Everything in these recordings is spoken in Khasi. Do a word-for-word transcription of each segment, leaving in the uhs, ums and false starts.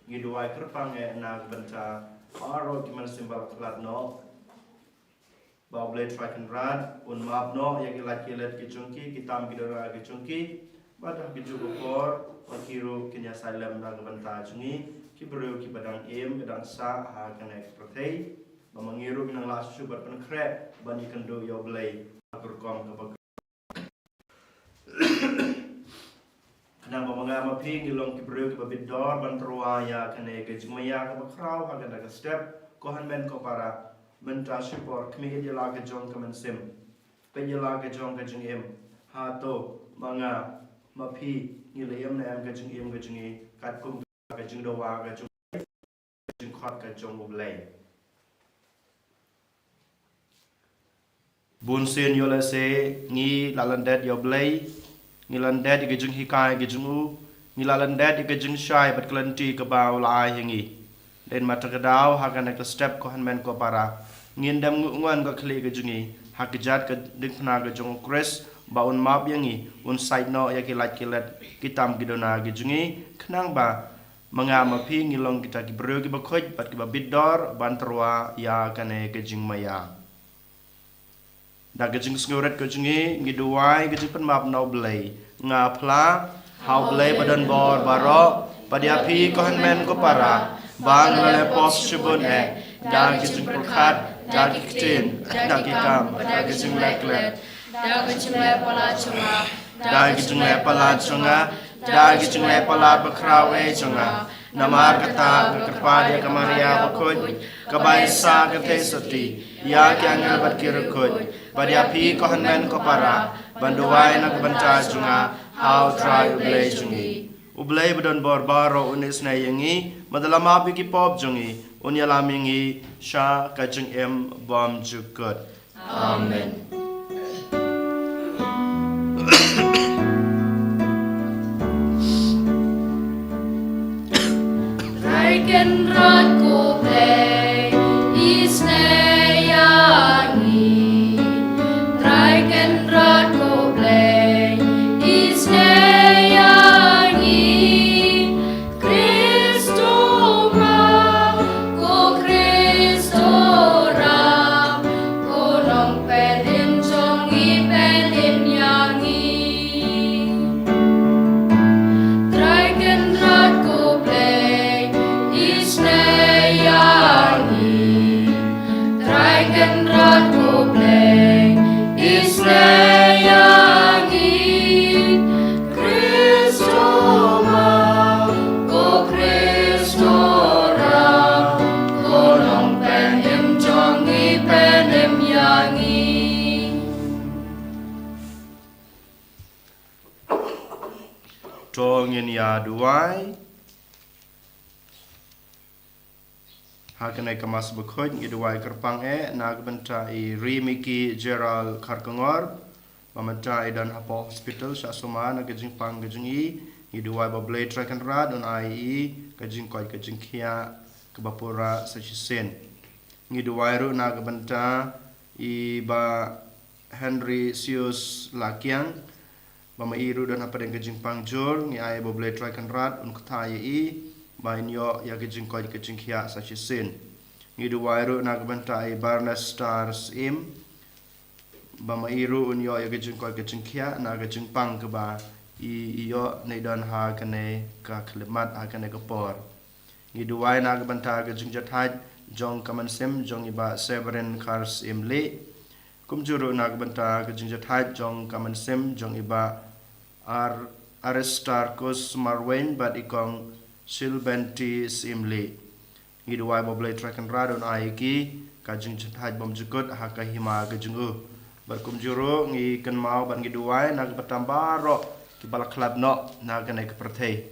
Ngi duwai kyrpang eh na ka bynta baroh ki mynsiem ba la khlad noh, ba U Blei Trai Kynrad un map noh ïa ki lait ki let ki jong ki, ki tam ki dona ki jong ki, bad ha kajuh ka por ba ki ruh kin ïasai lem na ka bynta jong ngi ki briew kiba dang im, ba dang sah ha kane ka pyrthei, ba ma ngi ruh ngi nang lah shuh shuh ban pynkhreh ban ïakynduh ïa U Blei ha ka rukom kaba Khnang ba ma nga ma phi ngi long ki briew kiba bit dor ban tyrwa ïa kane ka jingmaïa kaba khraw ha kane ka step, ko hynmen ko para, mynta shipor khmih ïa la ka jong ka mynsiem, peit ïa la ka jong ka jingim. Hato ma nga ma phi ngi la im ne em ka jingim ka jong ngi katkum ka jingdawa ka jong, jingkhot ka jong U Blei? Bun sien ïoh lehse ngi la lyndet ïa U Blei, ngi lyndet ïa ka jinghikai ka jong u, ngi la lyndet ïa ka jingshai bad ka lynti kaba u la ai ha ngi. Dei ma kata ka daw ha kane ka step ko hynmen ko para, ngin dem nguh ngon ka khlieh ka jong ngi ha ka jait ka diengphna ka jong U Khrist ba un map ïa ngi, un sait noh ïa ki lait ki let, ki tam ki dona ki jong ngi, khnang ba ma nga ma phi ngi long kita ki briew kiba khuid bad kiba bit dor ban tyrwa ïa kane ka jingmaïa. Da ka jingsngewrit ka jong ngi ngi duwai ka jingpynmap na U Blei. Nga phla ha U Blei ba don bor baroh, bad ïa phi ko hynmen ko para, ba nga la leh pop shibun eh, da ki jingpyrkhat, da ki ktien, da ki kam, da ki jingleh klet, da ki jingleh palat jong nga, da ki jingleh palat jong nga, da ki jingleh palat bakhraw eh jong nga. Namar kata nga kyrpad ïa ka Maria bakhuid, kaba ïa sah ka thei sotti, ïa ki angel bad ki riewkhuid, bad ïa phi ko hynmen ko para, ban duwai na ka bynta jong nga ha U Trai U Blei jong ngi. U Blei ba don bor baroh un isynei ïa ngi, bad la map ïa ki pop jong ngi, un ïalam ïa ngi sha ka jingim bymjukut. Amen. Trai Kynrad ko Blei, isynei ïa ngi. Trai Kynrad ko Blei, isynei ïa ngi. Khristomah, ko Khristorap, ko Nongpynim jong ngi, pynim ïa ngi. Trai Kynrad ko Blei, isynei ïa ngi. Trai Kynrad ko Blei, isynei ïa ngi. Khristomah, ko Khristorap, ko Nongpynim jong ngi, pynim ïa ngi. To ngin ïa duwai. Ha kane ka Mass bakhuid ngi duwai kyrpang eh na ka bynta i Ri Miki Gerald Kharkongor, ba mynta i don hapoh hospital sha sumar na ka jingpang ka jong i. Ngi duwai ba U Blei Trai Kynrad un ai i ka jingkoit ka jingkhiah kaba pura sa shisien. Ngi duwai ruh na ka bynta i Bah Henry Sius Lakiang, ba ma i ruh don hapdeng ka jingpang jur. Ngi ai ba U Blei Trai Kynrad un kta ïa i, ba in ïoh ïa ka jingkoit ka jingkhiah sa shisien. Ngi duwai ruh na ka bynta i Barnes Star Syiem, ba ma i ruh un ïoh ïa ka jingkoit ka jingkhiah na ka jingpang kaba i, i ïoh ne i don ha kane ka khyllipmat, ha kane ka por. Ngi duwai na ka bynta ka jingjahthait jong ka mynsiem jong i Bah Severin Kharsyiem Lieh. Kumjuh ruh na ka bynta ka jingjahthait jong ka mynsiem jong i Bah Ar-, Aristarchus Marwein bad i Kong Silbenti Syiem Lieh. Ngi duwai ba U Blei Trai Kynrad un ai ïa ki ka jingjahthait bymjukut ha ka hima ka jong u. Bad kumjuh ruh ngi kynmaw bad ngi duwai na ka bynta baroh kiba la khlad noh na kane ka pyrthei.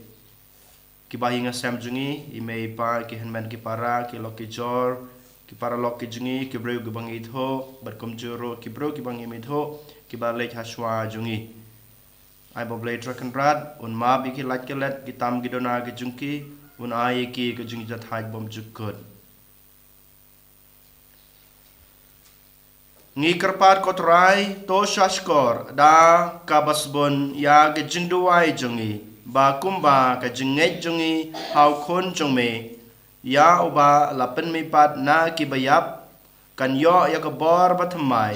Ki bahaïing hasem jong ngi, i mei i pa, ki hynmen ki para, ki lok ki jor, ki paralok ki jong ngi, ki briew kiba ngi ithuh, bad kumjuh ruh ki briew kiba ngim ithuh, kiba leit ha shuwa jong ngi. Ai ba U Blei Trai Kynrad un map ïa ki lait ki let, ki tam ki dona ki jong ki, un ai ïa ki ka jingjahthait bymjukut. Ngi kyrpad ko Trai, to shahshkor da kaba sbun ïa ka jingduwai jong ngi. ba kumba ka jingngeit jong ngi ha u Khun jong me, ïa uba la pynmihpat na kiba ïap, kan ïoh ïa ka bor bathymmai.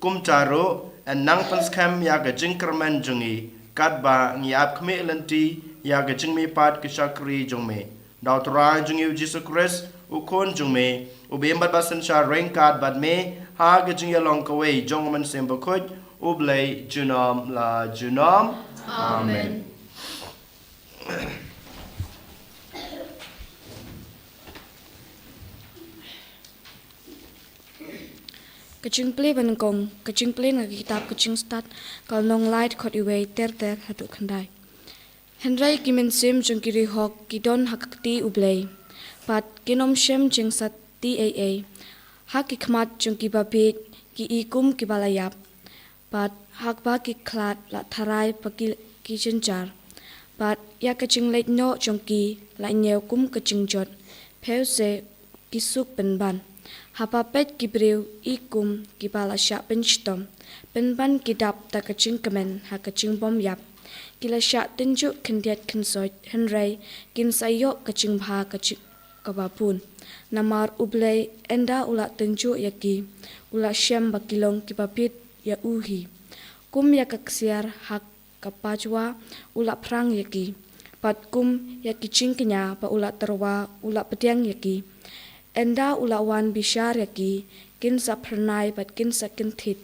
Kumta ruh, yn nang pynskhem ïa ka jingkyrmen jong ngi, katba ngi ap khmih lynti ïa ka jingmihpat ka shakri jong me. Da u Trai jong ngi u Jisu Khrist, u Khun jong me, u ba im bad ba synshar ryngkat bad me ha ka jingïalong kawei jong u Mynsiem Bakhuid, U Blei junom la junom. Amen. Ka jingpule ba nyngkong, ka jingpule na ka kitab ka Jingstad, ka lynnong lai, dkhot uwei ter ter haduh khyndai. Hynrei ki mynsiem jong ki riewhok ki don ha ka kti U Blei, bad kin ym shem jingsati ei ei. Ha ki khmat jong kiba bieit ki i kum kiba la ïap, bad ha kaba ki khlad la tharai ba ki, ki jynjar. Bad ïa ka jingleit noh jong ki la ñiew kum ka jingjot, phew se ki suk pynban. Haba peit ki briew i kum kiba la shah pynshitom, pynban ki dap da ka jingkmen ha ka jingbym ïap. Ki la shah tynjuh khyndiat khynsoit, hynrei kin sa ïoh ka jingbha ka jing kaba bun. Namar U Blei ynda u la tynjuh ïa ki, u la shem ba ki long kiba bieit ïa u hi. Kum ïa ka ksiar ha ka pajwa u la phrang ïa ki, bad kum ïa ki jingkñia ba u la tyrwa u la pdiang ïa ki. Ynda u la wan bishar ïa ki, kin sa phyrnai bad kin sa kynthit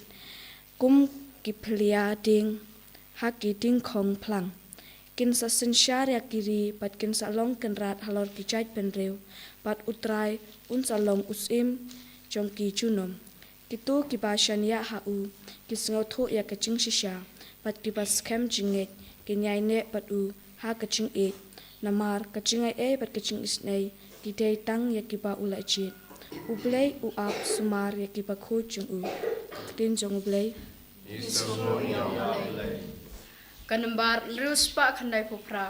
kum ki phlia dieng ha ki diengkhong phlang. Kin sa synshar ïa ki ri bad kin sa long kynrad halor ki jaitbynriew, bad U Trai un sa long u syiem jong ki junom. Kito kiba shaniah ha u ki sngewthuh ïa ka jingshisha, bad kiba skhem jingngeit kin ïaineh bad u ha ka jingïeit. Namar ka jingai ei bad ka jingisynei ki dei tang ïa kiba u la jied. U Blei u ap sumar ïa kiba khuid jong u. Ka ktien jong U Blei. Ka nambar hynriew spah khyndaiphew phra.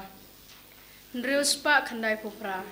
Hynriew spah khyndaiphew phra.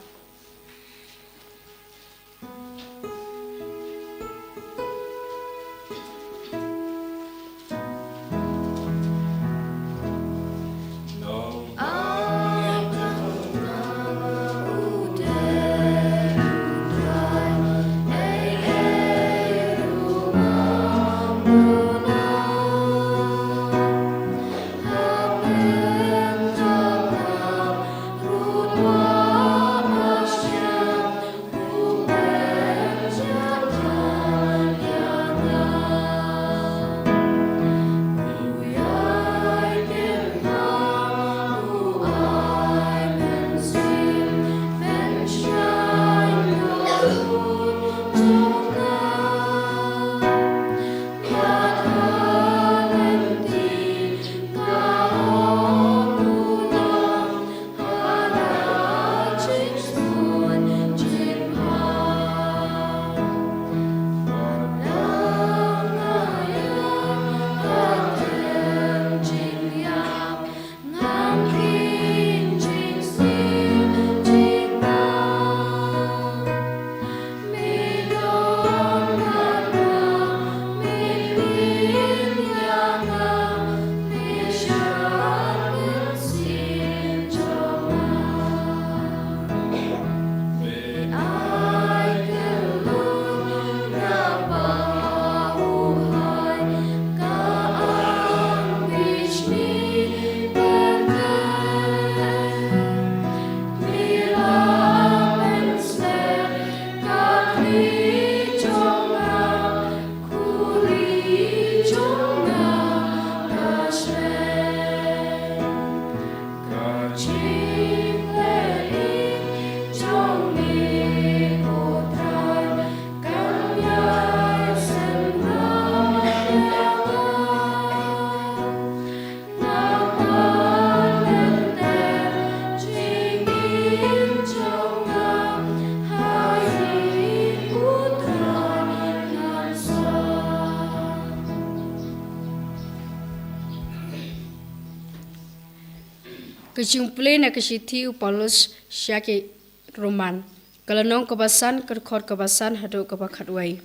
Ka jingpule na ka shithi u Paulus sha ki Roman, ka lynnong kaba san, ka dkhot kaba san haduh kaba khatwei.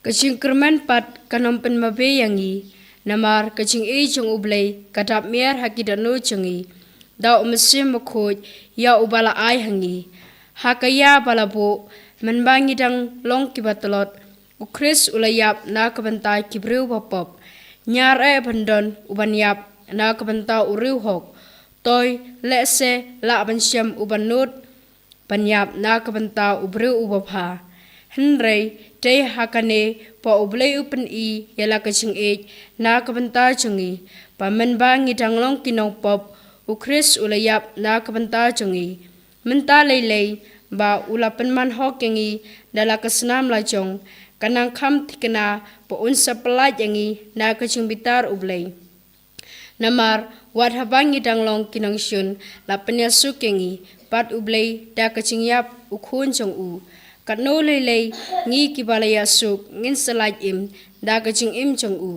Ka jingkyrmen pat kan ym pynmabe ïa ngi, namar ka jingïeit jong U Blei ka dap miar ha ki dohnud jong ngi, da u Mynsiem Bakhuid ïa uba la ai ha ngi. Ha ka ïa ba la buh, mynba ngi dang long kiba tlot, u Khrist u la ïap na ka bynta ki briew ba pop. Ñiar eh ban don u ban ïap na ka bynta u riewhok. Toi, lehse lah ban shem u ban nud ban ïap na ka bynta u briew uba bha. Hynrei, dei ha kane ba U Blei u pyni ïa la ka jingïeit na ka bynta jong ngi, ba mynba ngi dang long ki nongpop, u Khrist u la ïap na ka bynta jong ngi. Mynta lei lei ba u la pynman hok ïa ngi da la ka snam la jong, ka nang kham thikna ba un sa pyllait ïa ngi na ka jingbitar U Blei. Namar, wat haba ngi dang long ki nongshun, la pynïasuk ïa ngi bad U Blei da ka jingïap u Khun jong u. Katno lei lei ngi kiba la ïasuk ngin sa lait im da ka jingim jong u.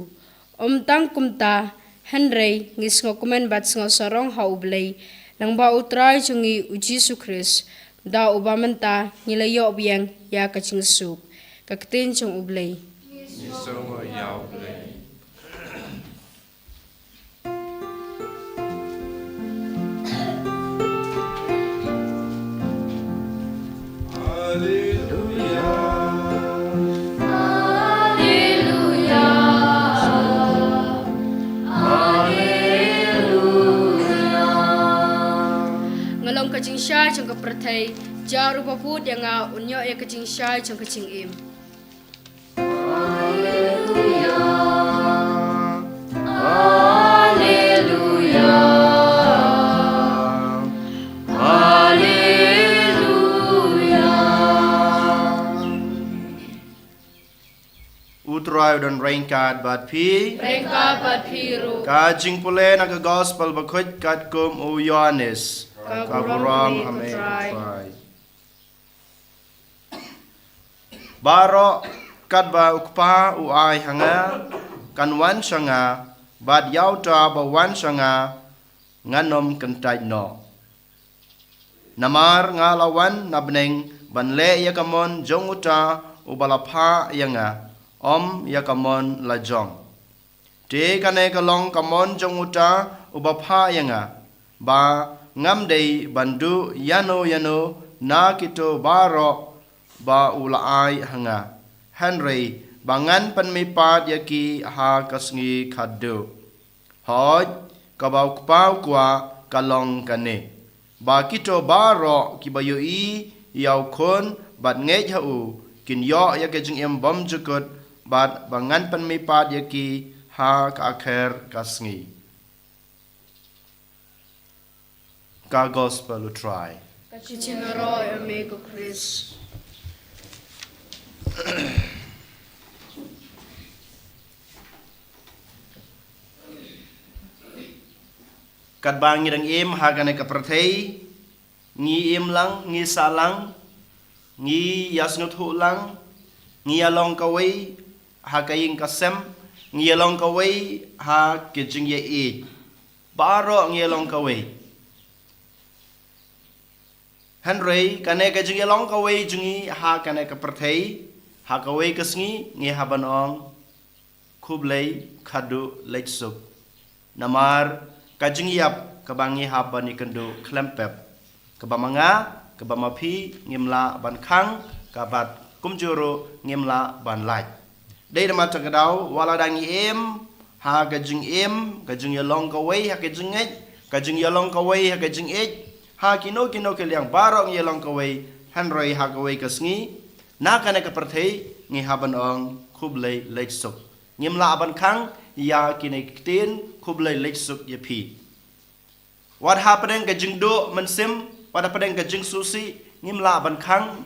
Ym tang kumta, hynrei ngi sngewkmen bad sngewsarong ha U Blei lyngba U Trai jong ngi U Jisu Khrist, da uba mynta ngi la ïoh biang ïa ka jingsuk. Ka ktien jong U Blei. Ngi sngew ïa U Blei. Haleluya. Haleluya. Haleluya. Nga long ka jingshai jong ka pyrthei, jar uba bud ïa nga un ïoh ïa ka jingshai jong ka jingim. Haleluya. Haleluya. Haleluya. U Trai u don ryngkat bad phi. Ryngkat bad phi ruh. Ka jingpule na ka Gospel Bakhuid katkum u Ïoannis. Ka burom ha me, ko Trai. Baroh katba U Kpa u ai ha nga, kan wan sha nga, bad ïa uta ba wan sha nga, ngan ym kyntait noh. Namar nga la wan na bneng ban leh ïa ka mon jong uta uba la phah ïa nga, ym ïa ka mon la jong. Te kane ka long ka mon jong uta uba phah ïa nga, ba ngam dei ban duh ïano ïano na kito baroh ba u la ai ha nga, hynrei ba ngan pynmihpat ïa ki ha ka sngi khatduh. Hooid, kaba U Kpa u kwah ka long kane, ba kito baroh kiba ïohi ïa u Khun bad ngeit ha u, kin ïoh ïa ka jingim bymjukut, bad ba ngan pynmihpat ïa ki ha ka akher ka sngi. Ka Gospel U Trai. Ka jingïaroh ïa me, ko Khrist. Katba ngi dang im ha kane ka pyrthei, ngi im lang, ngi sah lang, ngi ïasngewthuh lang, ngi ïalong kawei ha ka ïing ka sem, ngi ïalong kawei ha ka jingïaieit. Baroh ngi ïalong kawei. Hynrei kane ka jingïalong kawei jong ngi ha kane ka pyrthei, ha kawei ka sngi ngi hap ban ong, khublei, khatduh, leit suk. Namar ka jingïap kaba ngi hap ban ïakynduh khlem pep, kaba ma nga, kaba ma phi ngim lah ban khang, kaba kumjuh ruh ngim lah ban lait. Dei namar kata ka daw, wat la dang ngi im ha ka jingim, ka jingïalong kawei ha ka jingngeit, ka jingïalong kawei ha ka jingïeit, ha kino kino ki liang baroh ngi ïalong kawei, hynrei ha kawei ka sngi na kane ka pyrthei ngi hap ban ong, khublei, leit suk. Ngim lah ban khang ïa kine ki ktien, khublei, leit suk ïa phi. Wat hapdeng ka jingduh mynsiem, wat hapdeng ka jingsngewsih, ngim lah ban khang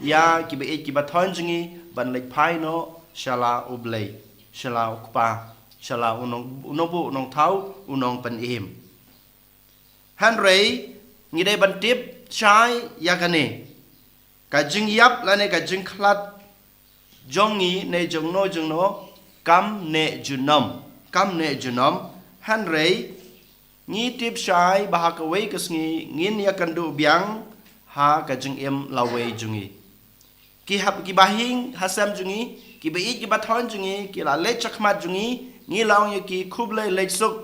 ïa kiba ïeit kiba thoiñ jong ngi ban leit phai noh sha la U Blei, sha la U Kpa, sha la u nong, u nongbuh, u nongthaw, u nongpynim. Hynrei ngi dei ban tip shai ïa kane, ka jingïap lane ka jingkhlad jong ngi ne jongno jongno kam neh junom, kam neh junom. Hynrei ngi tip shai ba ha kawei ka sngi ngin ïakynduh biang ha ka jingim lawei jong ngi. Ki hap, kiba hi ha sem jong ngi, kiba ïeit kiba thoiñ jong ngi, ki la leit shakhmat jong ngi, ngi la ong ïa ki, khublei, leit suk.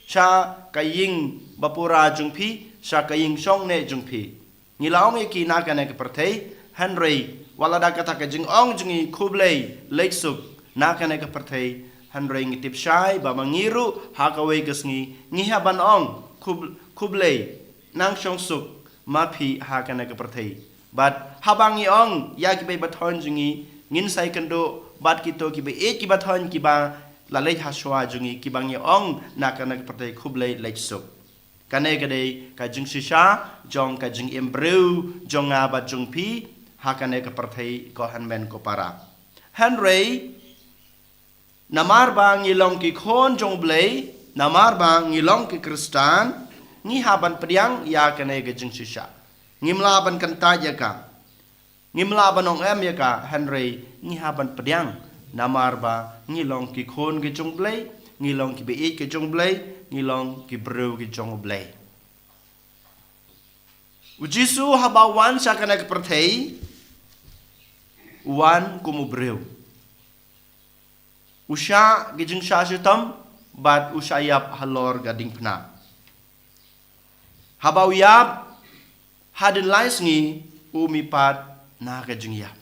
sha ka ïing bapura jong phi, sha ka ïing shong ne jong phi. Ngi la ong ïa ki na kane ka pyrthei, hynrei wat la da kata ka jingong jong ngi khublei leit suk na kane ka pyrthei, hynrei ngi tip shai ba ma ngi ruh ha kawei ka sngi ngi hap ban ong khub-, khublei nang shong suk ma phi ha kane ka pyrthei. Bad haba ngi ong ïa ki beit ba thoiñ jong ngi, ngin sa ïakynduh bad kito ki beit ki ba thoiñ kiba la leit ha shuwa jong ngi, kiba ngi ong na kane ka pyrthei khublei leit suk. Kane ka dei ka jingshisha jong ka jingim briew jong nga bad jong phi ha kane ka pyrthei, ko hynmen ko para. Hynrei namar ba ngi long ki khun jong U Blei, namar ba ngi long ki Khristan, ngi hap ban pdiang ïa kane ka jingshisha. Ngim lah ban kyntait ïa ka. Ngim lah ban ong em ïa ka, hynrei ngi hap ban pdiang. Namar ba ngi long ki khun ki jong U Blei, ngi long ki beit ki jong U Blei, ngi long ki briew ki jong U Blei. U Jisu haba u wan sha kane ka pyrthei, u wan kum u briew. U shah ki jingshah shitom bad u shah ïap halor ka diengphna. Haba u ïap, hadien lai sngi u mihpat na ka jingïap.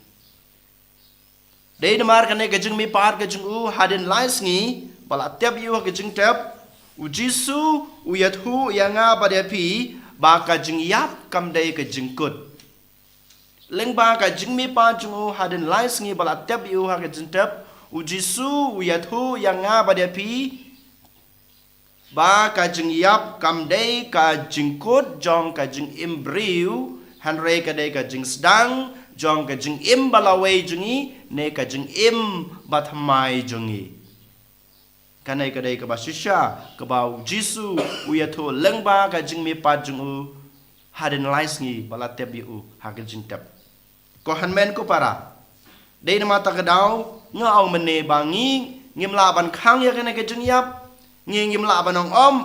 Dei namar kane ka jingmihpat ka jong u hadien lai sngi, ba la tep ïa u ha ka jingtep, u Jisu u ïathuh ïa nga bad ïa phi ba ka jingïap kam dei ka jingkut. Lyngba ka jingmihpat jong u hadien lai sngi ba la tep ïa u ha ka jingtep, u Jisu u ïathuh ïa nga bad ïa phi ba ka jingïap kam dei ka jingkut jong ka jingim briew, hynrei ka dei ka jingsdang jong ka jingim ba lawei jong ngi, ne ka jingim ba thymmai jong ngi. Kane ka dei kaba shisha kaba u Jisu u ïathuh lyngba ka jingmihpat jong u hadien lai sngi ba la tep ïa u ha ka jingtep. Ko hynmen ko para, dei namar kata ka daw nga ong mynne ba ngi ngim lah ban khang ïa kane ka jingïap, ngi ngim lah ban ong om,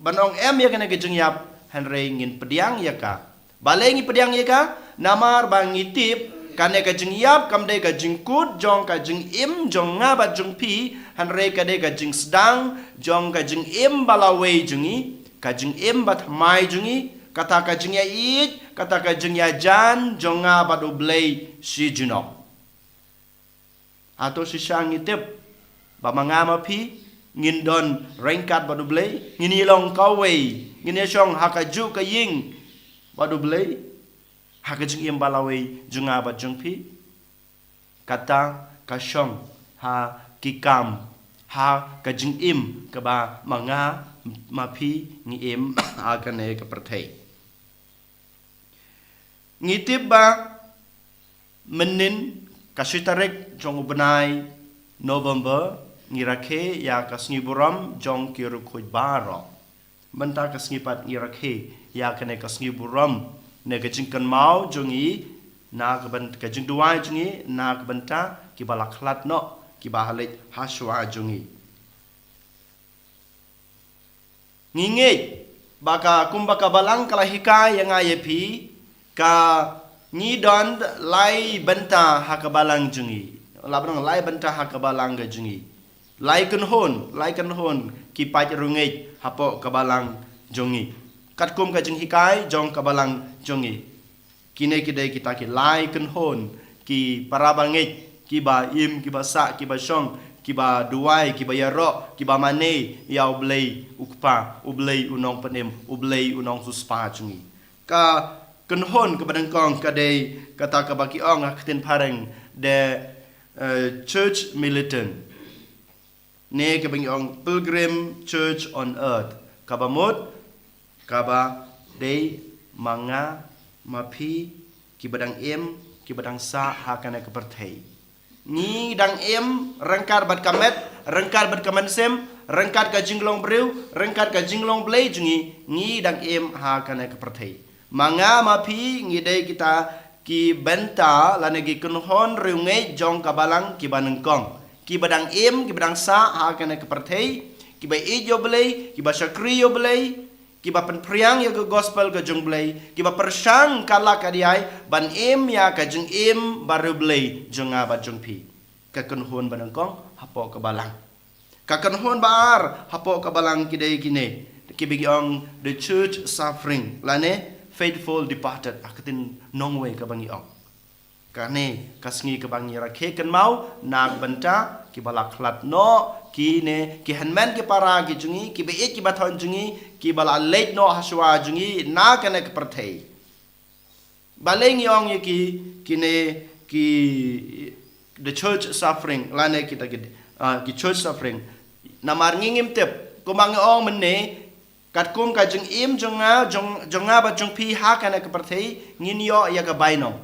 ban ong em ïa kane ka jingïap, hynrei ngin pdiang ïa ka. Balei ngi pdiang ïa ka? Namar ba ngi tip kane ka jingïap kam dei ka jingkut jong ka jingim jong nga bad jong phi, hynrei ka dei ka jingsdang jong ka jingim ba lawei jong ngi, ka jingim ba thymmai jong ngi, kata ka jingïaieit, kata ka jingïajan jong nga bad U Blei shi junom. Hato shisha ngi tip ba ma nga ma phi ngin don ryngkat bad U Blei, ngin ïalong kawei, ngin ïashong ha kajuh ka ïing bad U Blei ha ka jingim ba lawei jong nga bad jong phi? Kata ka shong ha ki kam, ha ka jingim kaba ma nga ma phi ngi im ha kane ka pyrthei. Ngi tip ba mynnin ka shi tarik jong u bnai November ngi rakhe ïa ka sngi burom jong ki riewkhuid baroh. Mynta ka sngi pat ngi rakhe ïa kane ka sngi burom ne ka jingkynmaw jong ngi, na ka byn-, ka jingduwai jong ngi na ka bynta kiba la khlad noh, kiba ha leit ha shuwa jong ngi. Ngi ngeit ba ka, kumba ka Balang ka la hikai ïa nga ïa phi, ka ngi don lai bynta ha ka Balang jong ngi. La ban ong lai bynta ha ka Balang ka jong ngi. Lai kynhun, lai kynhun ki paid riewngeit hapoh ka Balang jong ngi. Katkum ka jinghikai jong ka Balang jong ngi. Kine ki dei kita ki lai kynhun ki para bangeit, kiba im, kiba sah, kiba shong, kiba duwai, kiba ïaroh, kiba mane ïa U Blei U Kpa, U Blei U Nongpynim, U Blei U Nongsiewspah jong ngi. Ka kynhun kaba nyngkong ka dei kata kaba ki ong ha ka ktien phareng the, eh, church militant, ne kaba ngi ong Pilgrim Church on Earth, kaba mut kaba dei ma nga ma phi kiba dang im, kiba dang sah ha kane ka pyrthei. Ngi dang im ryngkat bad ka met, ryngkat bad ka mynsiem, ryngkat ka jinglong briew, ryngkat ka jinglong Blei jong ngi, ngi dang im ha kane ka pyrthei. Ma nga ma phi ngi dei kita ki bynta lane ki kynhun riewngeit jong ka Balang kiba nyngkong, kiba dang im, kiba dang sah ha kane ka pyrthei, kiba ïeit ïa U Blei, kiba shakri ïa U Blei, kiba pynphriang ïa ka gospel ka jong U Blei, kiba pyrshang ka lad ka diai ban im ïa ka jingim ba riewblei jong nga bad jong phi. Ka kynhun ba nyngkong hapoh ka Balang. Ka kynhun ba ar hapoh ka Balang ki dei kine. Kiba ngi ong the church suffering lane faithful departed, ha ka ktien nongwei kaba ngi ong. Kane ka sngi kaba ngi rakhe kynmaw na ka bynta kiba la khlad noh, kine ki hynmen ki para ki jong ngi, kiba ïeit kiba thoh jong ngi, kiba la leit noh ha shuwa jong ngi na kane ka pyrthei. Balei ngi ong ïa ki, kine ki the church suffering lane kita ki, ah, ki church suffering? Namar ngi ngim tip, kumba ngi ong mynne, katkum ka jingim jong nga, jong, jong nga bad jong phi ha kane ka pyrthei, ngin ïoh ïa ka bainong.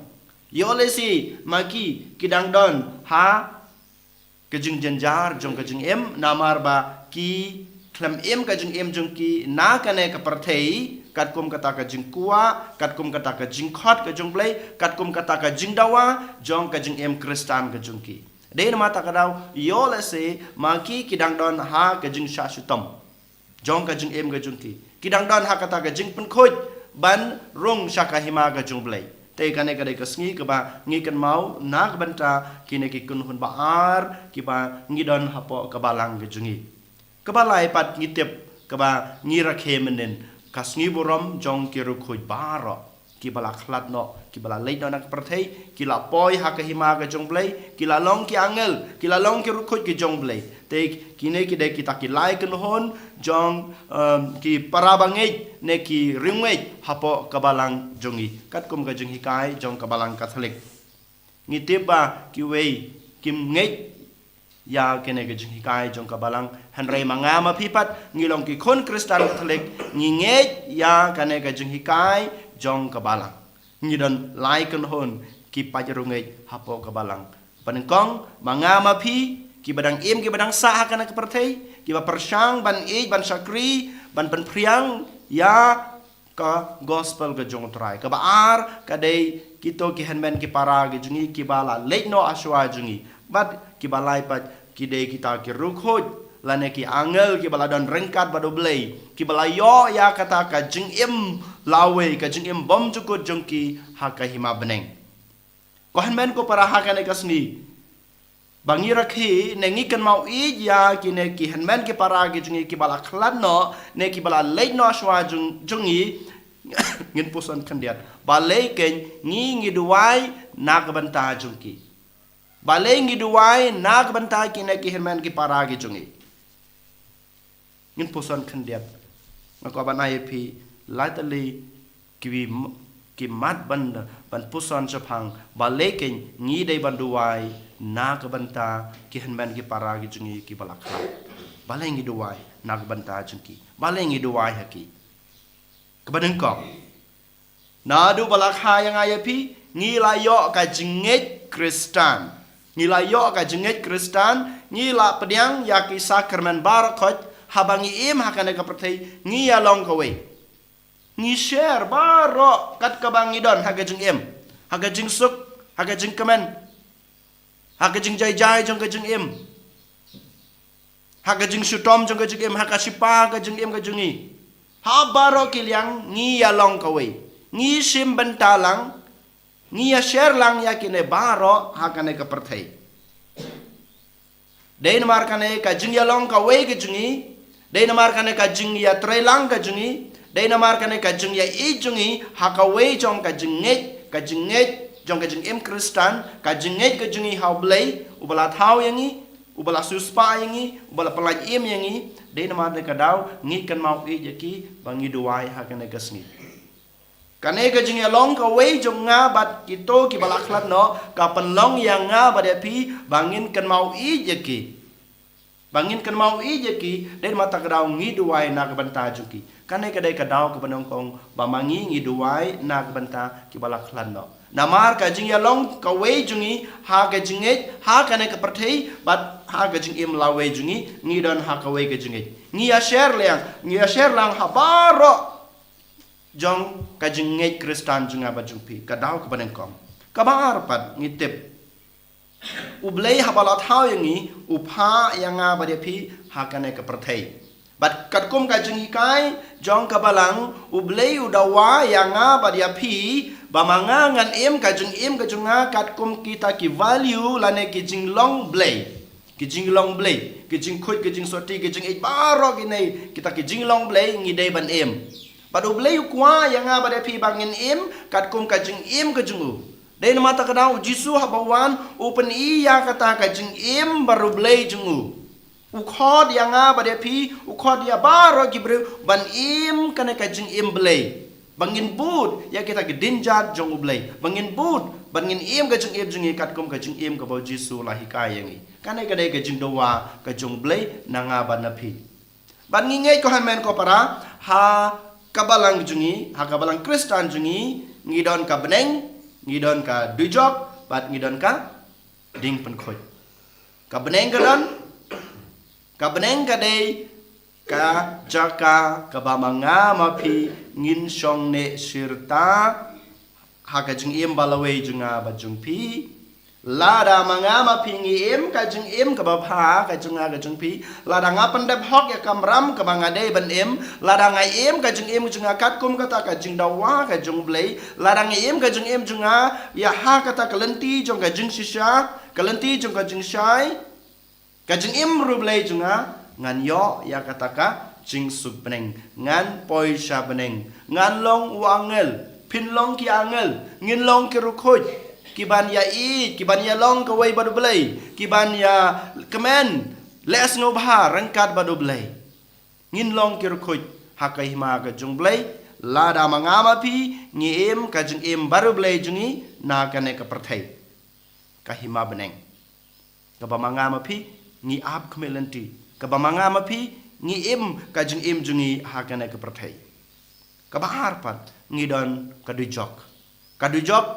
Ïoh lehse ma ki, ki dang don ha ka jingjynjar jong ka jingim, namar ba ki khlem im ka jingim jong ki na kane ka pyrthei katkum kata ka jingkwah, katkum kata ka jingkhot ka jong U Blei, katkum kata ka jingdawa jong ka jingim Khristan ka jong ki. Dei namar kata ka daw, ïoh lehse ma ki, ki dang don ha ka jingshah shitom jong ka jingim ka jong ki. Ki dang don ha kata ka jingpynkhuid ban rung sha ka hima ka jong U Blei. Te kane ka dei ka sngi kaba ngi kynmaw na ka bynta kine ki kynhun ba ar kiba ngi don hapoh ka balang ka jong ngi. Kaba lai pat ngi tip kaba ngi rakhe mynnin, ka sngi burom jong ki riewkhuid baroh, kiba la khlad noh, kiba la leit noh na ka pyrthei, ki la poi ha ka hima ka jong U Blei, ki la long ki angel, ki la long ki riewkhuid ki jong U Blei. Te kine ki dei kita ki lai kynhun jong, em, ki para bangeit ne ki riewngeit hapoh ka balang jong ngi, katkum ka jinghikai jong ka balang Katholik. Ngi tip ba kiwei kim ngeit ïa kane ka jinghikai jong ka balang, hynrei ma nga ma phi pat ngi long ki khun Khristan Katholik, ngi ngeit ïa kane ka jinghikai jong ka balang. Ngi don lai kynhun ki paid riewngeit hapoh ka balang. Banyngkong, ma nga ma phi, kiba dang im, kiba dang sah ha kane ka pyrthei, kiba pyrshang ban ïeit, ban shakri, ban pynphriang ïa ka gospel ka jong U Trai. Kaba ar ka dei kito ki hynmen ki para ki jong ngi kiba la leit noh ha shuwa jong ngi. Bad kiba lai pat ki dei kita ki riewkhuid lane ki angel kiba la don ryngkat bad U Blei, kiba la ïoh ïa kata ka jingim lawei, ka jingim bymjukut jong ki ha ka hima bneng. Ko hynmen ko para, ha kane ka sngi ba ngi rakhe ne ngi kynmaw ïeit ïa kine ki hynmen ki para ki jong ngi kiba la khlad noh ne kiba la leit noh ha shuwa jong, jong ngi, ngin puson khyndiat, balei kein ngi, ngi duwai na ka bynta jong ki? Balei ngi duwai na ka bynta kine ki hynmen ki para ki jong ngi? Ngin puson khyndiat. Nga kwah ban ai ïa phi lai tylli ki wi m-, ki mat ban, ban puson shaphang balei kein ngi dei ban duwai na ka bynta ki hynmen ki para ki jong ngi kiba la khlad. Balei ngi duwai na ka bynta jong ki? Balei ngi duwai ha ki? Kaba nyngkong, naduh ba la kha ïa nga ïa phi, ngi la ïoh ka jingngeit Khristan. Ngi la ïoh ka jingngeit Khristan, ngi la pdiang ïa ki sakramen baroh khoit, haba ngi im ha kane ka pyrthei, ngi ïalong kawei. Ngi share baroh kat kaba ngi don ha ka jingim, ha ka jingsuk, ha ka jingkmen, ha ka jingjai jai jong ka jingim, ha ka jingshitom jong ka jingim, ha ka shipa ka jingim ka jong ngi. Ha baroh ki liang ngi ïalong kawei. Ngi shim bynta lang, ngi ïa share lang ïa kine baroh ha kane ka pyrthei. Dei namar kane ka jingïalong kawei ka jong ngi, dei namar kane ka jingïatreilang ka jong ngi, dei namar kane ka jingïaieit jong ngi ha kawei jong ka jingngeit, ka jingngeit jong ka jingim Khristan, ka jingngeit ka jong ngi ha U Blei, uba la thaw ïa ngi, uba la siewspah ïa ngi, uba la pynlait im ïa ngi. Dei namar kane ka daw ngi kynmaw ïeit ïa ki ba ngi duwai ha kane ka sngi. Kane ka jingïalong kawei jong nga bad kito kiba la khlad noh ka pynlong ïa nga bad ïa phi ba ngin kynmaw ïeit ïa ki. Ba ngin kynmaw ïeit ïa ki, dei namar kata ka daw ngi duwai na ka bynta jong ki. Kane ka dei ka daw kaba nyngkong ba ma ngi ngi duwai na ka bynta kiba la khlad noh. Namar ka jingïalong kawei jong ngi ha ka jingngeit ha kane ka pyrthei bad ha ka jingim lawei jong ngi, ngi don ha kawei ka jingngeit. Ngi ïa share lang, ngi ïa share lang ha baroh jong ka jingngeit Khristan jong nga bad jong phi, ka daw kaba nyngkong. Kaba ar pat ngi tip, U Blei haba la thaw ïa ngi, u phah ïa nga bad ïa phi ha kane ka pyrthei. Bad katkum ka jinghikai jong ka balang, U Blei u dawa ïa nga bad ïa phi ba ma nga ngan im ka jingim ka jong nga katkum kita ki value lane ki jinglong Blei. Ki jinglong Blei, ki jingkhuid, ki jingsotti, ki jingïeit baroh kine, kita ki jinglong Blei ngi dei ban im. Bad U Blei u kwah ïa nga bad ïa phi ba ngin im katkum ka jingim ka jong u. Dei namar kata ka daw U Jisu haba u wan u pyni ïa kata ka jingim baroh Blei jong u. U khot ïa nga bad ïa phi, u khot ïa baroh ki briew ban im kane ka jingim Blei. Ba ngin bud ïa kita ki dien jait jong U Blei. Ba ngin bud, ba ngin im ka jingim jong ngi katkum ka jingim kaba U Jisu u la hikai ïa ngi. Kane ka dei ka jingdawa ka jong U Blei na nga bad na phi. Bad ngi ngeit ko hynmen ko para, ha ka balang jong ngi, ha ka balang Khristan jong ngi, ngi don ka bneng, ngi don ka dujok, bad ngi don ka ding pynkhuid. Ka bneng ka don, ka bneng ka dei ka jaka kaba ma nga ma phi ngin shong neh shirta ha ka jingim ba lawei jong nga bad jong phi. Lada ma nga ma phi ngi im ka jingim kaba bha ka jong nga ka jong phi, lada nga pyndep hok ïa ka kamram kaba nga dei ban im, lada nga im ka jingim jong nga katkum kata ka jingdawa ka jong U Blei, lada nga im ka jingim jong nga ïa ha kata ka lynti jong ka jingshisha, ka lynti jong ka jingshai, ka jingim baroh Blei jong nga, ngan ïoh ïa kata ka jingsuk bneng, ngan poi sha bneng, ngan long u angel, phin long ki angel, ngin long ki riewkhuid, ki ban ïaieit, ki ban ïalong kawei bad U Blei, ki ban ïakmen, leh sngewbha ryngkat bad U Blei. Ngin long ki riewkhuid ha ka hima ka jong U Blei, lada ma nga ma phi ngi im ka jingim baroh Blei jong ngi na kane ka pyrthei. Ka hima bneng. Kaba ma nga ma phi ngi ap khmih lynti. Kaba ma nga ma phi ngi im ka jingim jong ngi ha kane ka pyrthei. Kaba ar pat ngi don ka dujok. Ka dujok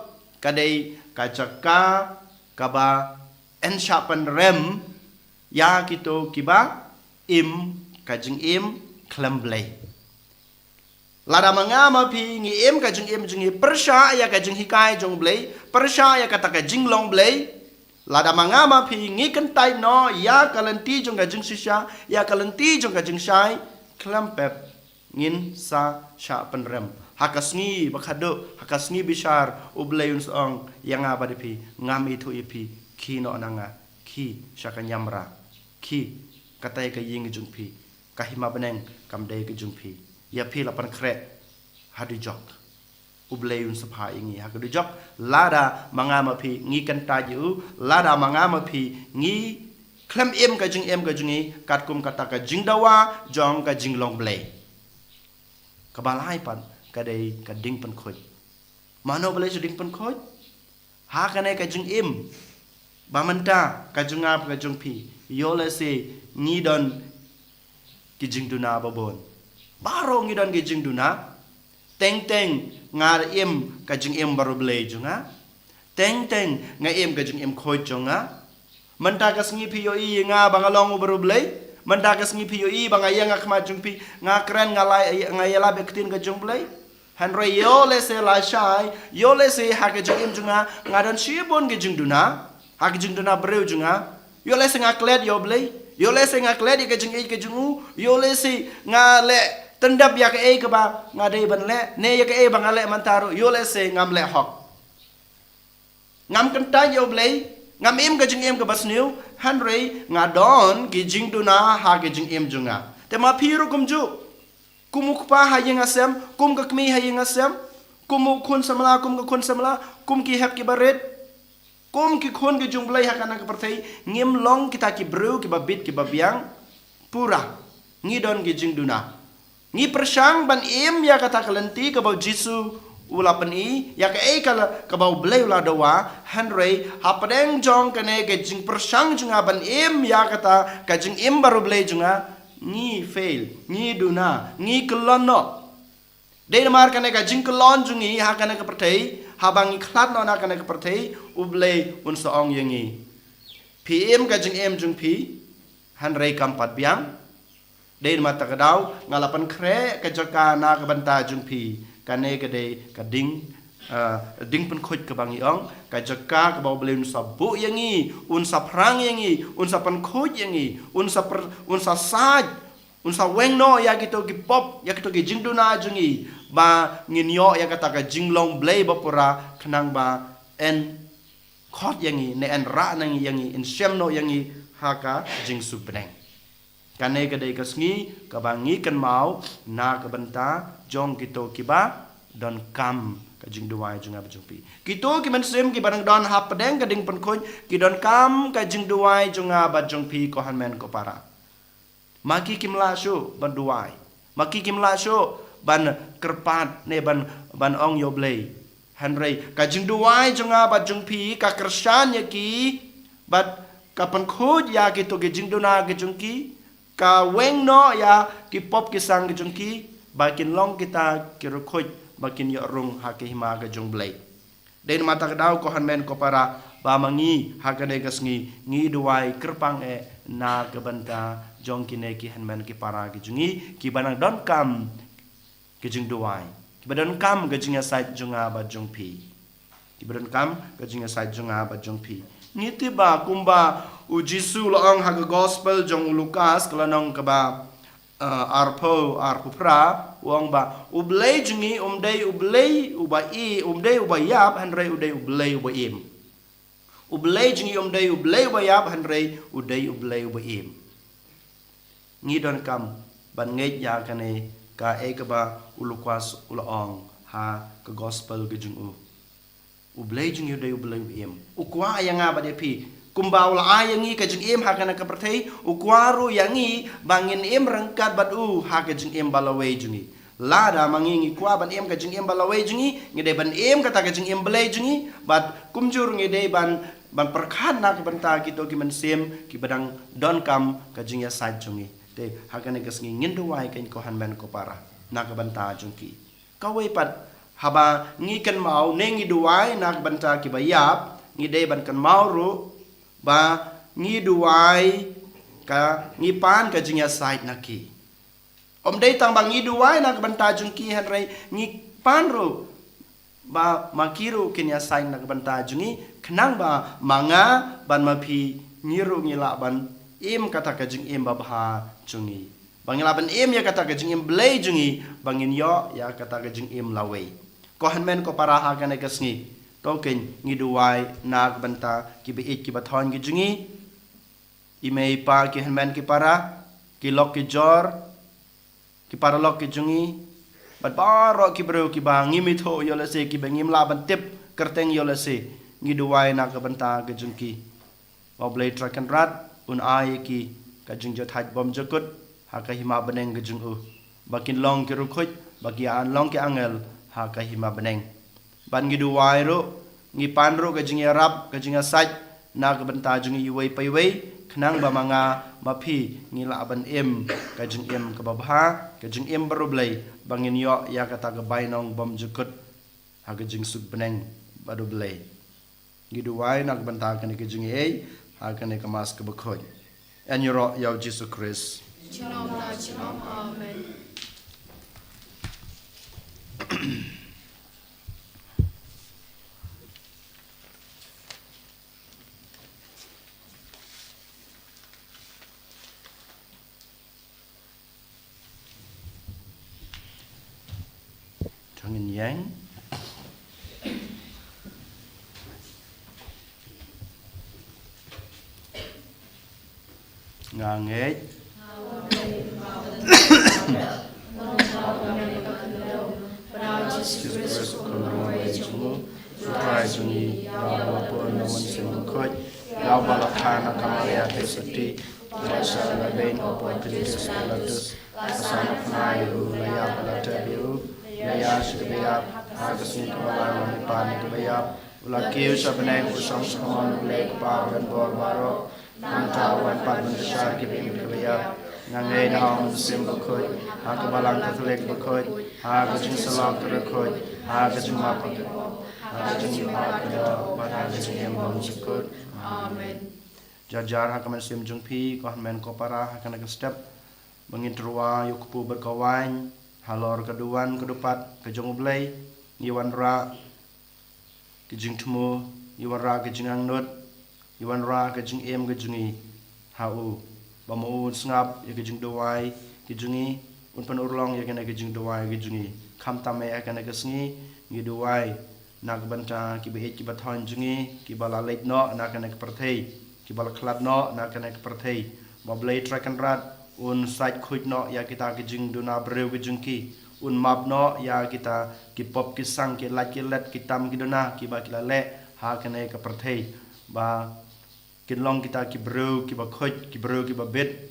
ka dei ka jaka kaba yn shah pynrem ïa kito kiba im ka jingim khlem Blei. Lada ma nga ma phi ngi im ka jingim jong ngi pyrshah ïa ka jinghikai jong U Blei, pyrshah ïa kata ka jinglong Blei. Lada ma nga ma phi ngi kyntait noh ïa ka lynti jong ka jingshisha, ïa ka lynti jong ka jingshai, khlem pep ngin sa shah pynrem. Ha ka sngi ba khadduh, ha ka sngi bishar, U Blei un sa ong ïa nga bad ïa phi, ngam ithuh ïa phi, khie noh na nga, khie sha ka niamra, khie, kata ka ïing jong phi, ka hima bneng kam dei ka jong phi. Ïa phi la pynkhreh ha dujok. U Blei un sa phah ïa ngi ha ka dujok, lada ma nga ma phi ngi kyntait ïa u, lada ma nga ma phi ngi khlem im ka jingim ka jong ngi katkum kata ka jingdawa jong ka jinglong Blei. Kaba lai pat ka dei ka ding pynkhuid. Mano ba leh sha ding pynkhuid? Ha kane ka jingim ba mynta ka jong nga bad ka jong phi, ïoh lehse ngi don ki jingduna babun. Baroh ngi don ki jingduna. Teng teng nga im ka jingim baroh Blei jong nga. Teng teng nga im ka jingim khuid jong nga. Mynta ka sngi phi ïohi ïa nga ba nga long u baroh Blei. Mynta ka sngi phi ïohi ba nga ïeng ha khmat jong phi, nga kren, nga la, nga ïalap ïa ka ktien ka jong U Blei. Hynrei ïoh lehse lashai, ïoh lehse ha ka jingim jong nga nga don shibun ki jingduna ha ka jingduna briew jong nga. Ïoh lehse nga klet ïa U Blei, ïoh lehse nga klet ïa ka jingïeit ka jong u, ïoh lehse nga leh tyndep ïa kaei kaba nga dei ban leh, ne ïa kaei ba nga leh mynta ruh ïoh lehse ngam leh hok. Ngam kyntait ïa U Blei, ngam im ka jingim kaba sniew, hynrei nga don ki jingduna ha ka jingim jong nga. Te ma phi ruh kumjuh, kum u kpa ha ïing ha sem, kum ka kmie ha ïing ha sem, kum u khun samla, kum ka khun samla, kum ki hep ki barit, kum ki khun ki jong U Blei ha kane ka pyrthei, ngim long kita ki briew kiba bit kiba biang. Pura ngi don ki jingduna. Ngi pyrshang ban im ïa kata ka lynti kaba U Jisu u la pyni, ïa kaei ka la, kaba U Blei u la dawa, hynrei hapdeng jong kane ka jingpyrshang jong nga ban im ïa kata ka jingim baroh Blei jong nga, ngi fail, ngi duna, ngi kyllon noh. Dei namar kane ka jingkyllon jong ngi ha kane ka pyrthei, haba ngi khlad noh na kane ka pyrthei, U Blei un sa ong ïa ngi, phi im ka jingim jong phi, hynrei kam pat biang. Dei namar kata ka daw nga la pynkhreh ka jaka na ka bynta jong phi, kane ka dei ka ding, ah, ding pynkhuid kaba ngi ong, ka jaka kaba U Blei un sa buh ïa ngi, un sa phrang ïa ngi, un sa pynkhuid ïa ngi, un sa pr-, un sa sait, un sa weng noh ïa kito ki pop, ïa kito ki jingduna jong ngi, ba ngin ïoh ïa kata ka jinglong Blei ba pura, khnang ba yn khot ïa ngi, ne yn rah na ngi ïa ngi, yn shem noh ïa ngi ha ka jingsuk bneng. Kane ka dei ka sngi kaba ngi kynmaw na ka bynta jong kito kiba donkam ka jingduwai jong nga bad jong phi. Kito ki mynsiem kiba dang don hapdeng ka diengpynkhuid ki donkam ka jingduwai jong nga bad jong phi, ko hynmen ko para. Ma ki kim lah shuh ban duwai. Ma ki kim lah shuh ban kyrpad ne ban, ban ong ïa U Blei. Hynrei ka jingduwai jong nga bad jong phi ka kyrshan ïa ki, bad ka pynkhuid ïa kito ki jingduna ki jong ki, ka weng noh ïa ki pop ki sang ki jong ki, ba kin long kita ki riewkhuid ba kin ïoh rung ha ka hima ka jong U Blei. Dei namar kata ka daw, ko hynmen ko para, ba ma ngi ha kane ka sngi ngi duwai kyrpang eh na ka bynta jong kine ki hynmen ki para ki jong ngi kiba nang donkam ka jingduwai, kiba donkam ka jingïasaid jong nga bad jong phi. Kiba donkam ka jingïasaid jong nga bad jong phi. Ngi tip ba kumba U Jisu u la ong ha ka gospel jong u Lukas, ka lynnong kaba, eh, arphew, arphew phra, u ong ba U Blei jong ngi um dei U Blei uba i, um dei uba ïap, hynrei u dei U Blei uba im. U Blei jong ngi um dei U Blei uba ïap, hynrei u dei U Blei uba im. Ngi donkam ban ngeit ïa kane kaei kaba u Lukas u la ong ha ka gospel ka jong u. U Blei jong ngi u dei U Blei uba im. U kwah ïa nga bad ïa phi. Kumba u la ai ïa ngi ka jingim ha kane ka pyrthei, u kwah ruh ïa ngi ba ngin im ryngkat bad u ha ka jingim ba lawei jong ngi. Lada ma ngi ngi kwah ban im ka jingim ba lawei jong ngi, ngi dei ban im kata ka jingim Blei jong ngi, bad kumjuh ngi dei ban, ban pyrkhat na ka bynta kito ki mynsiem kiba dang donkam ka jingïasaid jong ngi. Te ha kane ka sngi ngin duwai, ko hynmen ko para, na ka bynta jong ki. Kawei pat, haba ngi kynmaw ne ngi duwai na ka bynta kiba ïap, ngi dei ban kynmaw ruh ba ngi duwai ka, ngi pan ka jingïasaid na ki. Um dei tang ba ngi duwai na ka bynta jong ki, hynrei ngi pan ruh ba ma ki ruh kin ïasaid na ka bynta jong ngi, khnang ba ma nga bad ma phi ngi ruh ngi lah ban im kata ka jingim babha jong ngi. Ba ngi lah ban im ïa kata ka jingim Blei jong ngi, ba ngin ïoh ïa kata ka jingim lawei. Ko hynmen ko para, ha kane ka sngi, to kin ngi duwai na ka bynta kiba ïeit kiba thoiñ ki jong ngi. I mei i pa, ki hynmen ki para, ki lok ki jor, ki paralok ki jong ngi, bad baroh ki briew kiba ngim ithuh ïoh lehse, kiba ngim lah ban tip kyrteng ïoh lehse, ngi duwai na ka bynta ka jong ki. Ba U Blei Trai Kynrad un ai ïa ki ka jingjahthait bymjukut ha ka hima bneng ka jong u, ba kin long ki riewkhuid, ba ki an long ki angel ha ka hima bneng. Bad ngi duwai ruh, ngi pan ruh ka jingïarap, ka jingïasaid na ka bynta jong ngi iwei pa iwei, khnang ba ma nga ma phi ngi lah ban im ka jingim kaba bha, ka jingim bariewblei, ba ngin ïoh ïa kata ka bainong bymjukut ha ka jingsuk bneng bad U Blei. Ngi duwai na ka bynta kane ka jingaiei ha kane ka Mass kaba khuid. Ïaroh ïa U Jisu Khrist. Junom la junom. Amen. To ngin ïeng. Nga ngeit Jisu Khrist u Khun Rangwei jong U Trai jong ngi, ïa uba la pun na u Mynsiem Bakhuid, ïa uba la kha na ka Maria Theisotti, la shah na beiñ hapoh Pontius Pilatus, la sah na phna ïa u, la ïap, la tep ïa u, la ïaid sha kaba ïap, ha ka sngi kaba lai la mihpat na kiba ïap, u la kiew sha bneng, u shong sha ka mon U Blei U Kpa uba don bor baroh. Nangta u wan pat ban bishar ki briew kiba ïap. Nga ngeit ha u Mynsiem Bakhuid, ha ka Balang Katholik bakhuid, ha ka jingsyllok ka riewkhuid, ha ka jingmap ha ki pop, ha ka jingmihpat ka doh, bad ha ka jingim bymjukut. Amen. Jar jar ha ka mynsiem jong phi, ko hynmen ko para, ha kane ka step ba ngin tyrwa ïa u kpu bad ka waiñ halor ka duwan ka dupat ka jong U Blei, ngi wanrah ka jingthmu, ngi wanrah ka jingangnud, ngi wanrah ka jingim ka jong ngi ha U, ba ma U un sngap ïa ka jingduwai ka jong ngi, un pynurlong ïa kane ka jingduwai ka jong ngi. Khamtam eh ha kane ka sngi ngi duwai na ka bynta kiba ïeit kiba thoiñ jong ngi, kiba la leit noh na kane ka pyrthei, kiba la khlad noh na kane ka pyrthei. Ba Blei Trai Kynrad un sait khuid noh ïa kita ki jingduna briew ki jong ki. Un map noh ïa kita ki pop ki sang ki lait ki let ki tam ki duna kiba ki la leh ha kane ka pyrthei. Ba kin long kita ki briew kiba khuid, ki briew kiba bit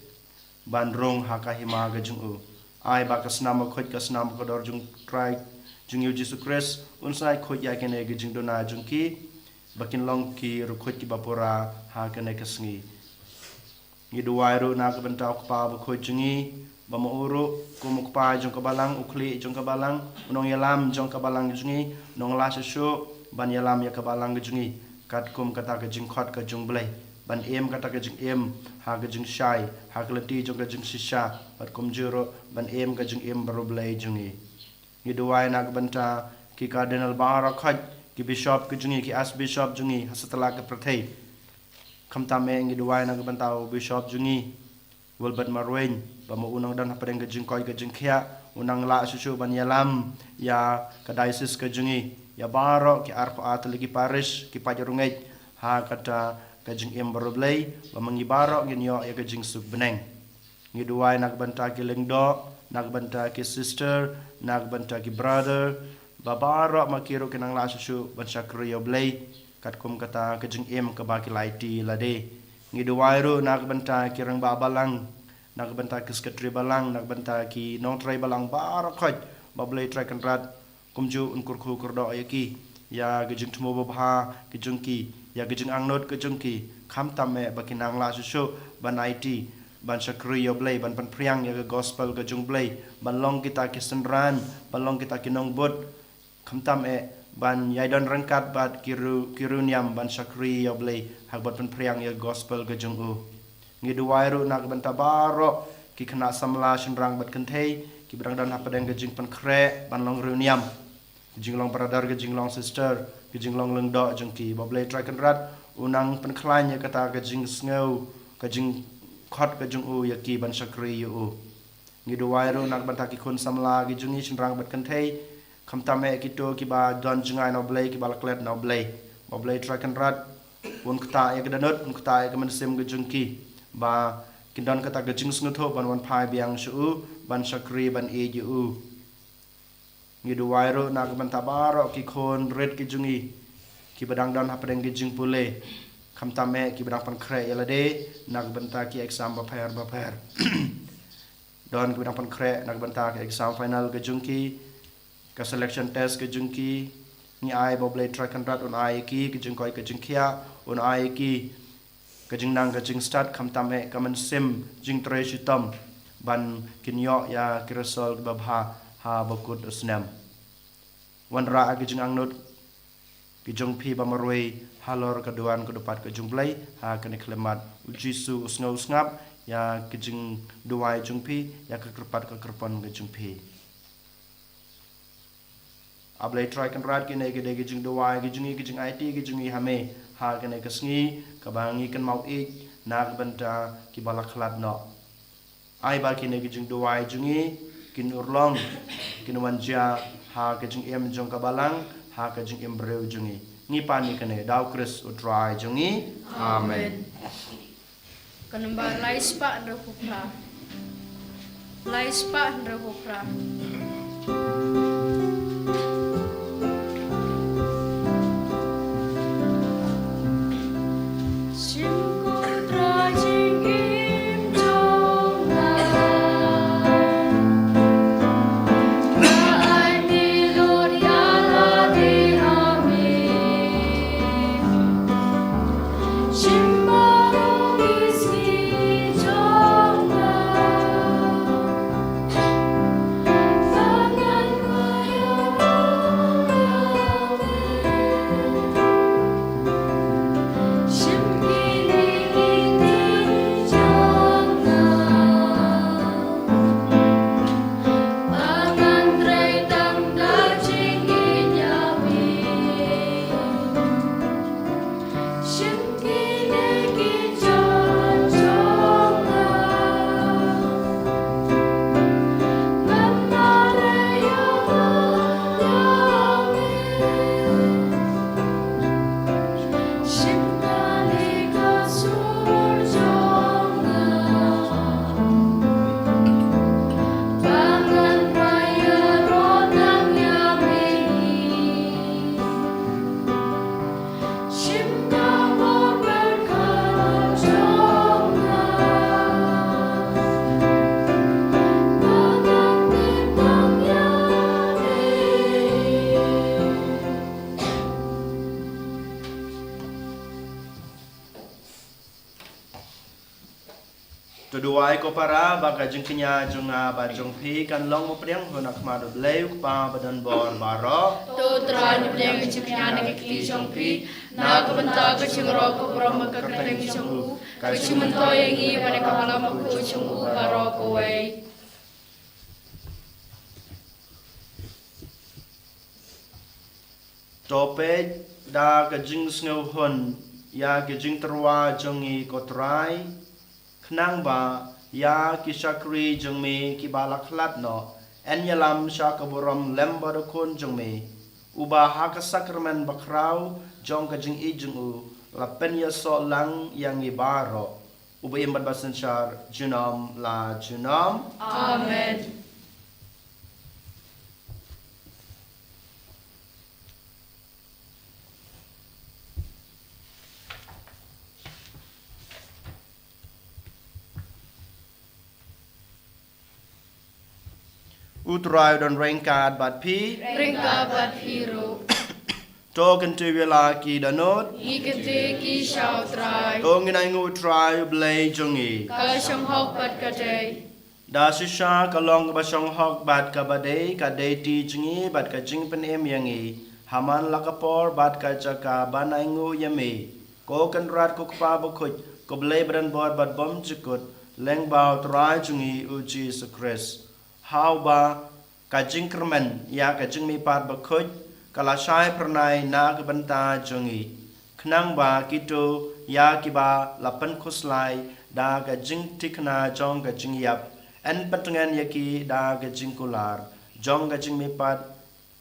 ban rung ha ka hima ka jong u. Ai ba ka snam bakhuid, ka snam bakordor jong Trai jong ngi u Jisu Khrist un sait khuid ïa kine ki jingduna jong ki, ba kin long ki riewkhuid kiba pura ha kane ka sngi. Ngi duwai ruh na ka bynta u kpa bakhuid jong ngi, ba ma u ruh kum u kpa jong ka balang, u khlieh jong ka balang, u nongïalam jong ka balang jong ngi, u nonglah shuh shuh ban ïalam ïa ka balang jong ngi katkum kata ka jingkhot ka jong U Blei, ban im kata ka jingim ha ka jingshai, ha ka lynti jong ka jingshisha, bad kumjuh ruh ban im ka jingim bariewblei jong ngi. Ngi duwai na ka bynta ki Cardinal baroh khoit, ki Bishop ki jong ngi, ki Archbishop jong ngi ha satlak ka pyrthei. Khamtam eh ngi duwai na ka bynta u Bishop jong ngi, Wilbert Marwein, ba ma u nang don hapdeng ka jingkoit ka jingkhiah, u nang lah shuh shuh ban ïalam ïa ka diocese ka jong ngi, ïa baroh ki arphew ar tylli ki parish, ki paid rangeit ha kata ka jingim bariewblei, ba ma ngi baroh ngin ïoh ïa ka jingsuk bneng. Ngi duwai na ka bynta ki lyngdoh, na ka bynta ki sister, na ka bynta ki brother, ba baroh ma ki ruh ki nang lah shuh shuh ban shakri ïa U Blei katkum kata ka jingim kaba ki la aiti lade. Ngi duwai ruh na ka bynta ki rangbah balang, na ka bynta ki sekretari balang, na ka bynta ki nongtrei balang baroh khoit, ba U Blei Trai Kynrad kumjuh un kyrkhu kyrdoh ïa ki, ïa ka jingthmu babha ka jong ki, ïa ka jingangnud ka jong ki. Khamtam eh ba ki nang lah shuh shuh ban aiti, ban shakri ïa U Blei, ban pynphriang ïa ka gospel ka jong U Blei, ban long kita ki synran, ban long kita ki nongbud. Khamtam eh ban ïai don ryngkat bad ki riew, ki riew niam ban shakri ïa U Blei, ha kaba pynphriang ïa ka gospel ka jong u. Ngi duwai ruh na ka bynta baroh ki khynnah samla shynrang bad kynthei kiba dang don hapdeng ka jingpynkhreh ban long riew niam, ka jinglong brother, ka jinglong sister, ka jinglong lyngdoh jong ki, ba U Blei Trai Kynrad u nang pynkhlaiñ ïa kata ka jingsngew, ka jingkhot ka jong u ïa ki ban shakri ïa u. Ngi duwai ruh na ka bynta ki khun samla ki jong ngi shynrang bad kynthei, khamtam eh kito kiba don jngai na U Blei, kiba la klet na U Blei, ba U Blei Trai Kynrad un ktah ïa ka dohnud, un ktah ïa ka mynsiem ka jong ki, ba kin don kata ka jingsngewthuh ban wan phai biang sha u, ban shakri, ban ïeit ïa u. Ngi duwai ruh na ka bynta baroh ki khun rit ki jong ngi kiba dang don hapdeng ki jingpule, khamtam eh kiba dang pynkhreh ïa lade na ka bynta ki exam bapher bapher. Don kiba dang pynkhreh na ka bynta ka exam final ka jong ki, ka selection test ka jong ki. Ngi ai ba U Blei Trai Kynrad un ai ïa ki ka jingkoit ka jingkhiah, un ai ïa ki ka jingnang ka jingstad, khamtam eh ka mynsiem jingtrei shitom, ban kin ïoh ïa ki result kiba bha haba kut u snem. Wanrah ka jingangnud ka jong phi ba marwei halor ka duwan ka dupat ka jong U Blei, ha kane ka khyllipmat. U Jisu u sngew sngap ïa ka jingduwai jong phi, ïa ka kyrpad ka kyrpon ka jong phi. A Blei Trai Kynrad, kine ki dei ki jingduwai ki jong ngi, ki jingaiti ki jong ngi ha me ha kane ka sngi kaba ngi kynmaw ïeit na ka bynta kiba la khlad noh. Ai ba kine ki jingduwai jong ngi kin urlong, kin wan jia ha ka jingim jong ka balang, ha ka jingim briew jong ngi. Ngi pan ïa kane da U Khrist U Trai jong ngi. Amen. Ka nombar lai spah hynriewphew phra. Lai spah hynriewphew phra. Shim ko Trai jingim jong nga. Nga ai te Lord ïa lade ha me. Shim baroh ki sngi jong nga. Ba ngan kwah Ai ko para, ba ka jingkñia jong nga bad jong phi kan long ba pdiang hun ha khmat U Blei U Kpa badonbor baroh. To Trai, pdiang ka jingkñia na ka kti jong phi, na ka bynta ka jingroi ka burom bad ka kyrteng jong u, ka jingmyntoi ïa ngi bad ïa ka balang bakhuid jong u baroh kawei. To peit da ka jingsngewhun ïa ka jingtyrwa jong ngi ko Trai, khnang ba ïa ki shakri jong me kiba la khlad noh yn ïalam sha ka burom lem bad U Khun jong me, uba ha ka sakramen bakhraw jong ka jingïeit jong u la pynïasoh lang ïa ngi baroh, uba im bad ba synshar junom la junom. Amen. U Trai u don ryngkat bad phi. Ryngkat bad phi ruh. To kyntu ïa la ki dohnud. Ngi kyntu ïa ki sha U Trai. To ngin ainguh U Trai U Blei jong ngi. Ka shong hok bad ka dei. Da shisha ka long kaba shong hok bad kaba dei, ka dei ti jong ngi bad ka jingpynim ïa ngi ha man la ka por bad ka jaka ban ainguh ïa me, ko Kynrad ko Kpa bakhuid, ko Blei badonbor bad bymjukut, lyngba U Trai jong ngi U Jisu Khrist. Ha uba ka jingkyrmen ïa ka jingmihpat bakhuid ka la shai phyrnai na ka bynta jong ngi, khnang ba kito ïa kiba la pynkhuslai da ka jingthikna jong ka jingïap, yn pyntngen ïa ki da ka jingkular jong ka jingmihpat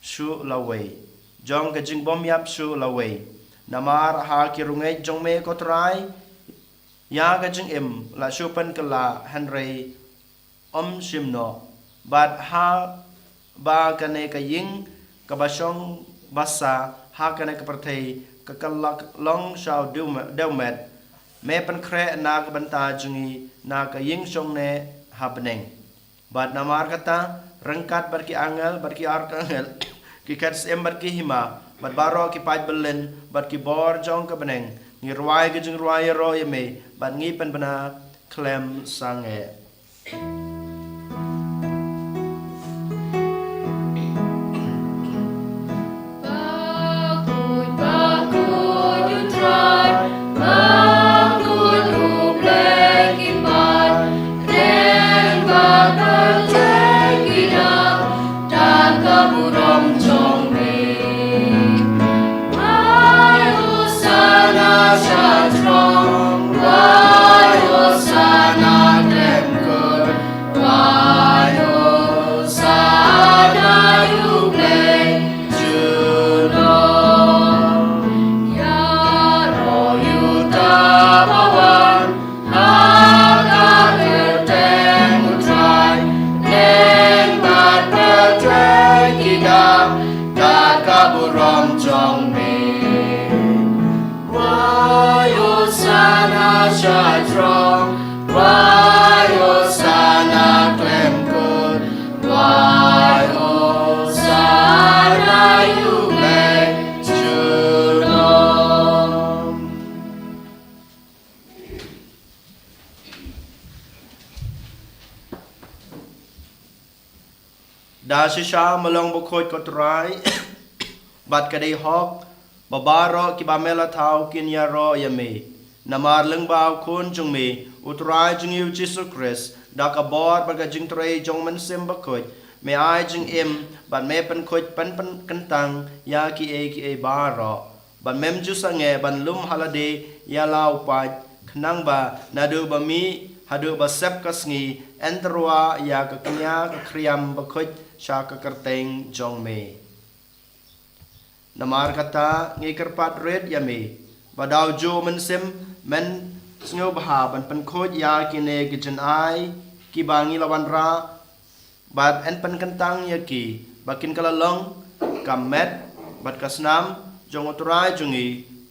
shuh lawei, jong ka jingbymïap shuh lawei. Namar ha ki rungeit jong me ko Trai, ïa ka jingim la shu pynkylla, hynrei ym shim noh. Bad haba kane ka ïing kaba shong basa ha kane ka pyrthei ka kylla long sha u dewme-, dewmet, me pynkhreh na ka bynta jong ngi na ka ïing shongneh ha bneng. Bad namar kata, ryngkat bad ki angel, bad ki arkangel, ki khet syiem bad ki hima, bad baroh ki paid byllien, bad ki bor jong ka bneng, ngi rwai ka jingrwai ïaroh ïa me, bad ngi pynbna khlem sangeh. Bakhuid, bakhuid U Trai, bakhuid U Blei ki paid, khlem bad kyrteng ki dap, da ka burom jong me. Wai Hosanna sha jrong, wai Hosanna khlem kut, wai Hosanna ïa U Blei junom. Ïaroh ïa uta ba wan ha ka kyrteng U Trai, khlem bad kyrteng ki dap, da ka burom jong me. Wai Hosanna sha jrong, wai Hosanna khlem kut, wai Hosanna ïa U Blei junom. Da shisha me long bakhuid ko Trai, bad ka dei hok ba baroh kiba me la thaw kin ïaroh ïa me. Namar lyngba U Khun jong me, U Trai jong ngi U Jisu Khrist, da ka bor bad ka jingtrei jong U Mynsiem Bakhuid, me ai jingim bad me pynkhuid pynpynkyntang ïa kiei kiei baroh. Bad mem ju sangeh ban lum ha lade ïa la u paid, khnang ba naduh ba mih haduh ba sep ka sngi, yn tyrwa ïa ka kñia ka khriam bakhuid sha ka kyrteng jong me. Namar kata ngi kyrpad rit ïa me ba da u juh U Mynsiem men sngewbha ban pynkhuid ïa kine ki jingai kiba ngi la wanrah, bad yn pynkyntang ïa ki ba kin kylla long ka met bad ka snam jong U Trai jong ngi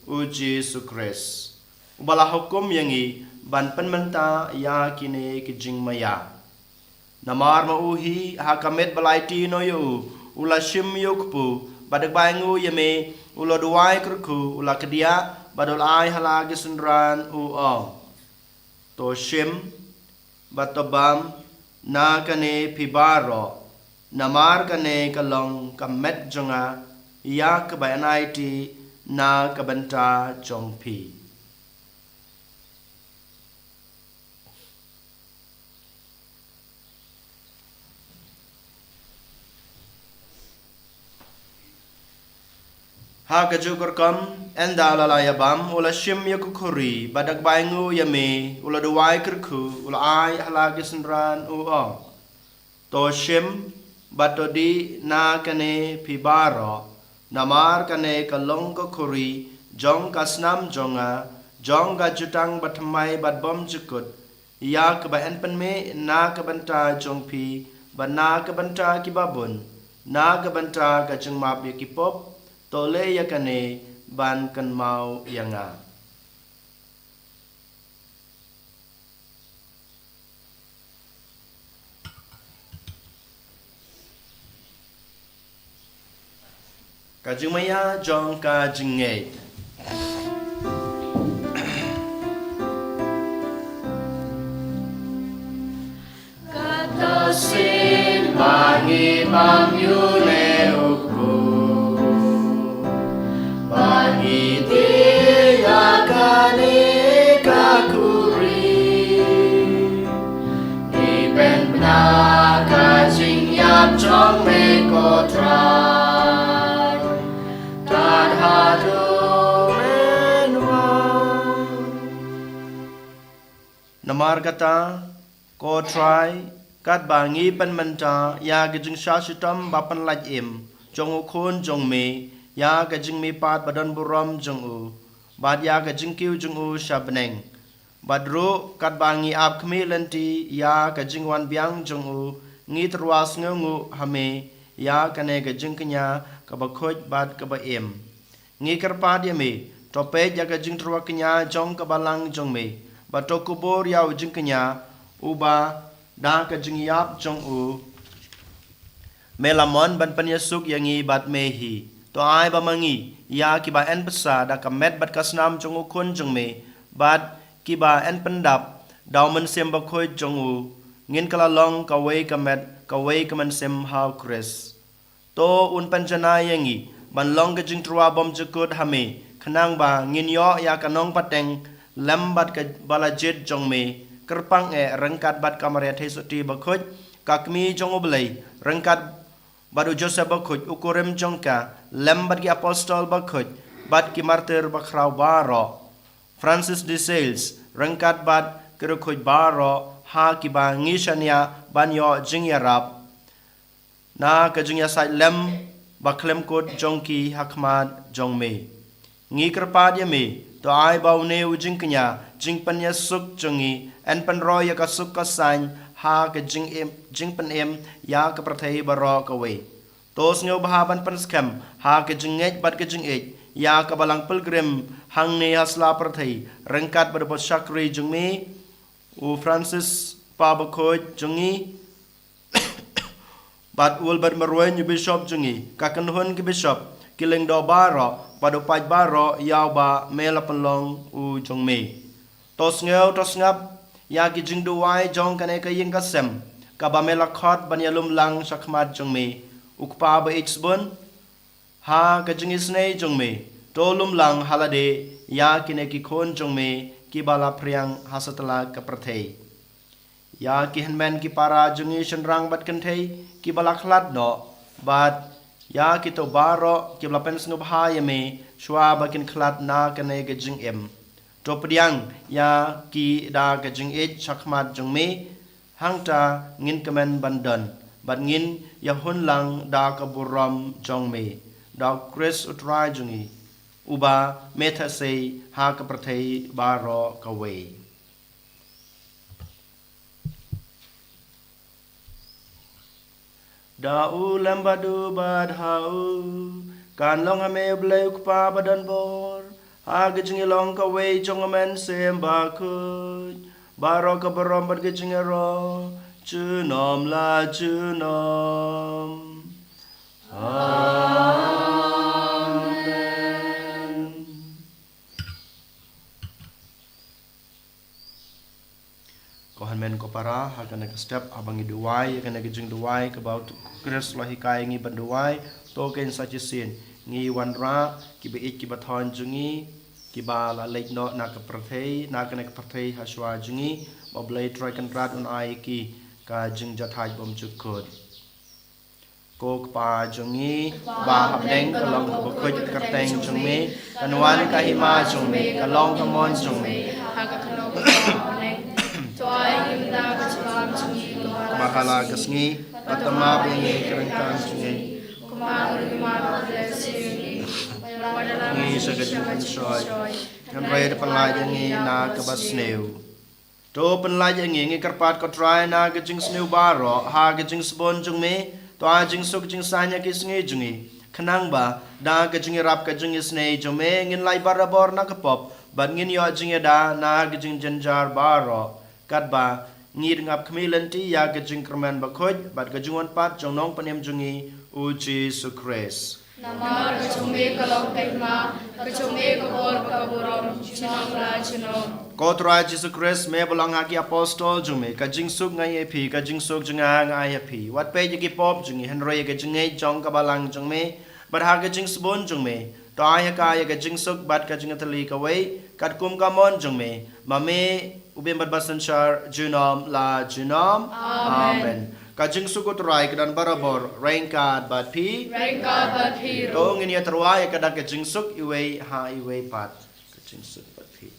U Jisu Khrist, uba la hukum ïa ngi ban pynmynta ïa kine ki jingmaïa. Namar ma u hi ha ka miet ba la aiti noh ïa u, u la shim ïa u kpu, bad da kaba ainguh ïa me u la duwai kyrkhu, u la kdiah bad u la ai ha la ki synran, u ong: To shim, bad to bam na kane phi baroh, namar kane ka long ka met jong nga ïa kaba aiti na ka bynta jong phi. Ha kajuh ka rukom, ynda u la lah ïa bam, u la shim ïa ka khuri, bad da kaba ainguh ïa me, u la duwai kyrkhu, u la ai ha la ki synran, u ong: To shim bad to dih na kane phi baroh, namar kane ka long ka khuri jong ka snam jong nga, jong ka jutang bathymmai bad bymjukut, ïa kaba yn pynmih na ka bynta jong phi bad na ka bynta kiba bun, na ka bynta ka jingmap ïa ki pop. To leh ïa kane ban kynmaw ïa nga. Ka jingmaïa jong ka jingngeit. Kata sien ba ngi bam ïa u Blei u kpu, ba ngi dih ïa kane ka khuri, ngi pynbna ka jingïap jong me ko Trai, tad haduh men wan. Namar kata, ko Trai, katba ngi pynmynta ïa ka jingshah shitom ba pynlait im jong u Khun jong me, ïa ka jingmihpat ba don burom jong u, bad ïa ka jingkiew jong u sha bneng, bad ruh katba ngi ap khmih lynti ïa ka jingwan biang jong u, ngi tyrwa sngewnguh ha me ïa kane ka jingkñia kaba khuid bad kaba im. Ngi kyrpad ïa me, to peit ïa ka jingtyrwa kñia jong ka balang jong me, bad to kubur ïa u jingkñia, uba da ka jingïap jong u me la mon ban pynïasuk ïa ngi bad me hi. To ai ba ma ngi, ïa kiba yn bsa da ka met bad ka snam jong u Khun jong me, bad kiba yn pyndap da u Mynsiem Bakhuid jong u, ngin kylla long kawei ka met, kawei ka mynsiem ha u Khrist. To un pynjanai ïa ngi ban long ka jingtyrwa bymjukut ha me, khnang ba ngin ïoh ïa ka nongpateng lem bad kaba la jied jong me, kyrpang eh ryngkat bad ka Maria Theisotti Bakhuid, ka Kmie jong u Blei, ryngkat bad u Joseph Bakhuid, u kurim jong ka, lem bad ki apostol bakhuid, bad ki martir bakhraw baroh, Francis de Sales, ryngkat bad ki riewkhuid baroh ha kiba ngi shaniah ban ïoh jingïarap na ka jingïasaid lem bakhlem kut jong ki ha khmat jong me. Ngi kyrpad ïa me, to ai ba une u jingkñia, jingpynïasuk jong ngi, yn pynroi ïa ka suk ka saiñ ha ka jingim, jingpynim ïa ka pyrthei baroh kawei. To sngewbha ban pynskhem ha ka jingngeit bad ka jingïeit ïa ka balang pilgrim hangne ha sla pyrthei, ryngkat bad u shakri jong me, u Francis Pa Bakhuid jong ngi, bad u Wilbert Marwein, u Bishop jong ngi, ka kynhun ki Bishop, ki lyngdoh baroh, bad u paid baroh ïa uba me la pynlong u jong me. To sngew, to sngap ïa ki jingduwai jong kane ka ïing ka sem, kaba me la khot ban ïalum lang sha khmat jong me, u Kpa ba ïeit sbun. Ha ka jingisynei jong me, to lum lang ha lade ïa kine ki khun jong me kiba la phriang ha satlak ka pyrthei. Ïa ki hynmen ki para jong ngi shynrang bad kynthei kiba la khlad noh, bad ïa kito baroh kiba la pynsngewbha ïa me shuwa ba kin khlad na kane ka jingim. To pdiang ïa ki da ka jingïeit sha khmat jong me, hangta ngin kmen ban don, bad ngin ïahun lang da ka burom jong me, da u Khrist u Trai jong ngi, uba me theh sei ha ka pyrthei baroh kawei. Da u lem bad u bad ha u, kan long ha me u Blei u Kpa ba don bor, ha ka jingïalong kawei jong u Mynsiem Bakhuid, baroh ka burom bad ka jingïaroh junom la junom. Amen. Ko hynmen ko Para, ha kane ka step, haba ngi duwai, ha kane ka jingduwai, kaba u Khrist u la hikai ngi ban duwai, to kein sa shisien, ngi wanrah, kiba ïeit kiba thoh jong ngi, kiba la leit noh na ka pyrthei, na kane ka pyrthei ha shuwa jong ngi, ba U Blei Trai Kynrad un ai ki, ka jingjahthait bymjukut. Ko Kpa jong ngi, ba ha bneng, ka long kaba khuid ka kyrteng jong me, kan wan ka hima jong me, ka long ka mon jong me. Ha ka kano ka ba ha bneng. To ai ngi mynta ka jingim jong ngi, kaba ha la ka sngi, bad map ïa ngi ki ryngkang jong ngi. Kumba ngi map ïa ki ryngkang jong ngi. Bad ym da lam ngi sha ka jingpynshoi. Hynrei da pynlait ïa ngi na kaba sniew. To pynlait ïa ngi, ngi kyrpad ko Trai na ka jingsniew baroh, ha ka jingsbun jong me, to ai jingsuk jingsaiñ ïa ki sngi jong ngi. Khnang ba, da ka jingïarap ka jingisynei jong me, ngin lait barabor na ka pop, bad ngin ïoh jingïada na ka jingjynjar baroh. Katba, ngi dang ap khmih lynti ïa ka jingkyrmen bakhuid, bad ka jingwan pat jong u Nongpynim jong ngi, u Jisu Khrist. Namar ka jong me ka long ka hima, ka jong me ka bor ka burom, junom la junom. Ko Trai Jisu Khrist, me ba la ong ha ki apostol jong me, ka jingsuk nga ai ïa phi, ka jingsuk jong nga nga ai ïa phi. Wat peit ïa ki pop jong ngi, hynrei ïa ka jingngeit jong ka balang jong me, bad ha ka jingsbun jong me. To ai ha ka ïa ka jingsuk bad ka jingïatylli kawei, katkum ka mon jong me, ma me, u bym bad basynshar, junom la junom. Amen. Amen. Ka jingsuk u Trai ka don barabor, ryngkat bad phi. Ryngkat bad phi ruh. To ngin ïa tyrwa ïa ka da ka jingsuk iwei ha iwei pat. Ka jingsuk bad phi.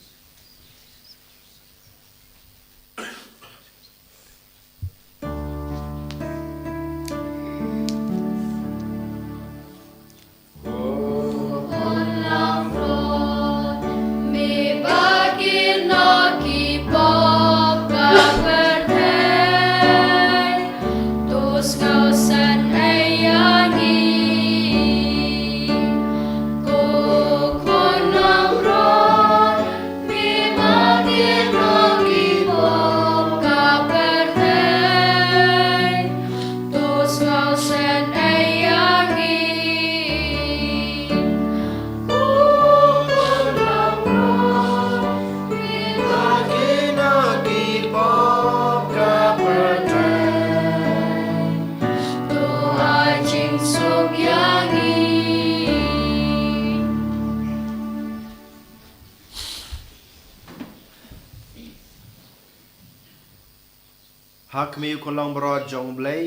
Ha khmih u Khunlung Barot jong U Blei,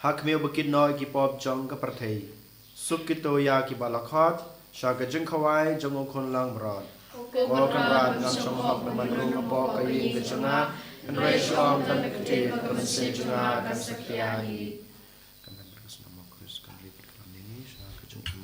ha khmih uba kit noh ïa ki pop jong ka pyrthei. Suk kito ïa kiba la khot, sha ka jingkhawai jong u Khunlung Barot. Ko Kynrad, ngam shym hok ban rung hapoh ka ïing ka jong nga, hynrei shu ong tang ka ktien, ka mynsiem jong nga kan sa khia hi. Ka met ka shnong Khrist. Ka met ka shnong Khrist.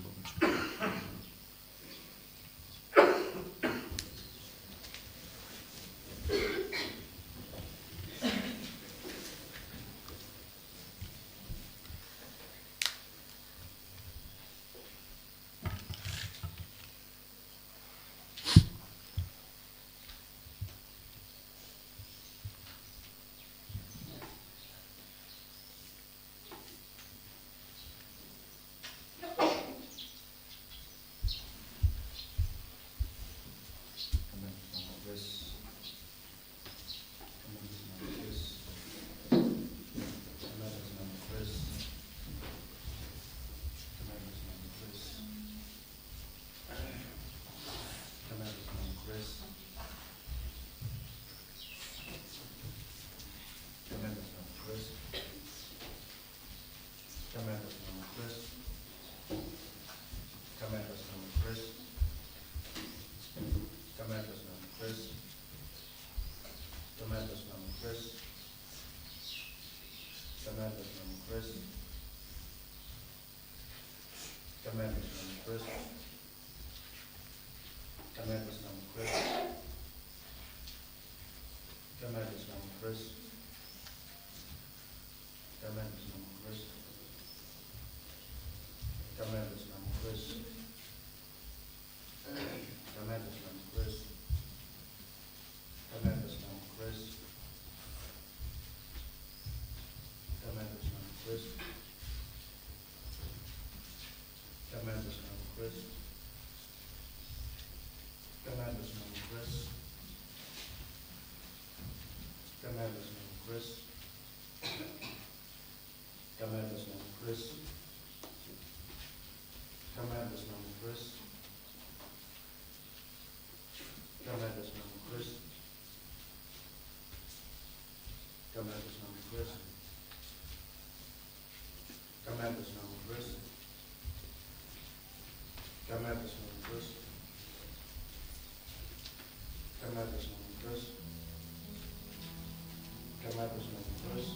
Ka met ka shnong Khrist. Ka met ka shnong Khrist. Ka met ka shnong Khrist. Ka met ka shnong Khrist. Ka met ka shnong Khrist. Ka met ka shnong Khrist. Ka met ka shnong Khrist. Ka met ka shnong Khrist. Ka met ka shnong Ka met da shnong Khrist. Ka met da shnong Khrist. Ka met da shnong Khrist. Ka met da shnong Khrist. Ka met da shnong Khrist. Ka met da shnong Khrist. Ka met da shnong Khrist.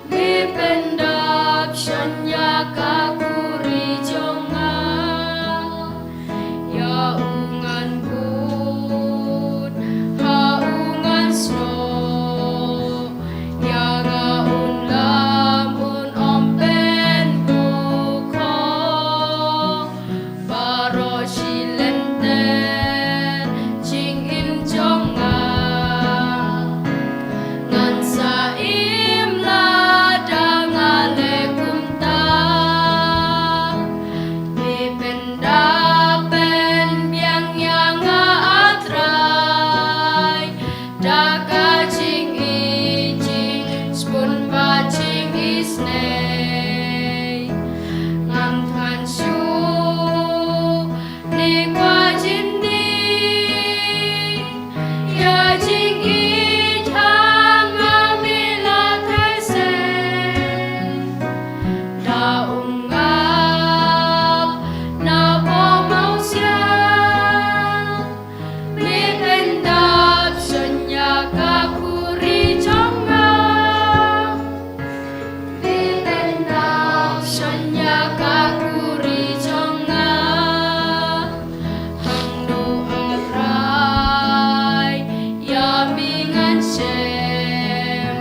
Me pyndap shynna ka khuri jong nga. Ïa u ngan bud ha u ngan snoh. Ïa nga un lam un ym pynbukor. Baroh shi lynter jingim jong nga. Ngan sa im lada nga leh kumta. Me pyndap pynbiang ïa nga, A Trai. Da ka jingïeit jingsbun bad jingisynei. Ngam thngan shuh ne kwah jin die. Ïa jingïeit ha nga me la theh seh. Da u ngap na bymman siang. Me pyndap shynna ka khuri jong nga. Me pyndap shynna ka khuri jong nga. Hangno, A Trai, ïa me ngan shem.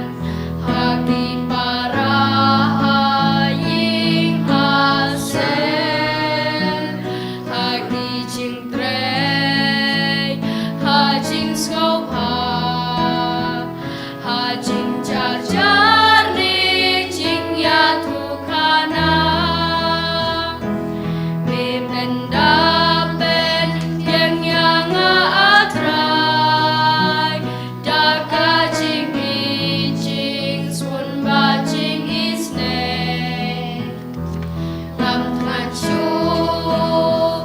Ha ki para, ha ïing ha sem. Ha ki jingtrei, ha jingsngewbha, ha jingjarjar ne jingïathuhkhana. Me pyndap pynbiang ïa nga, A Trai, da ka jingïeit jingsbun bad jingisynei. Ngam thngan shuh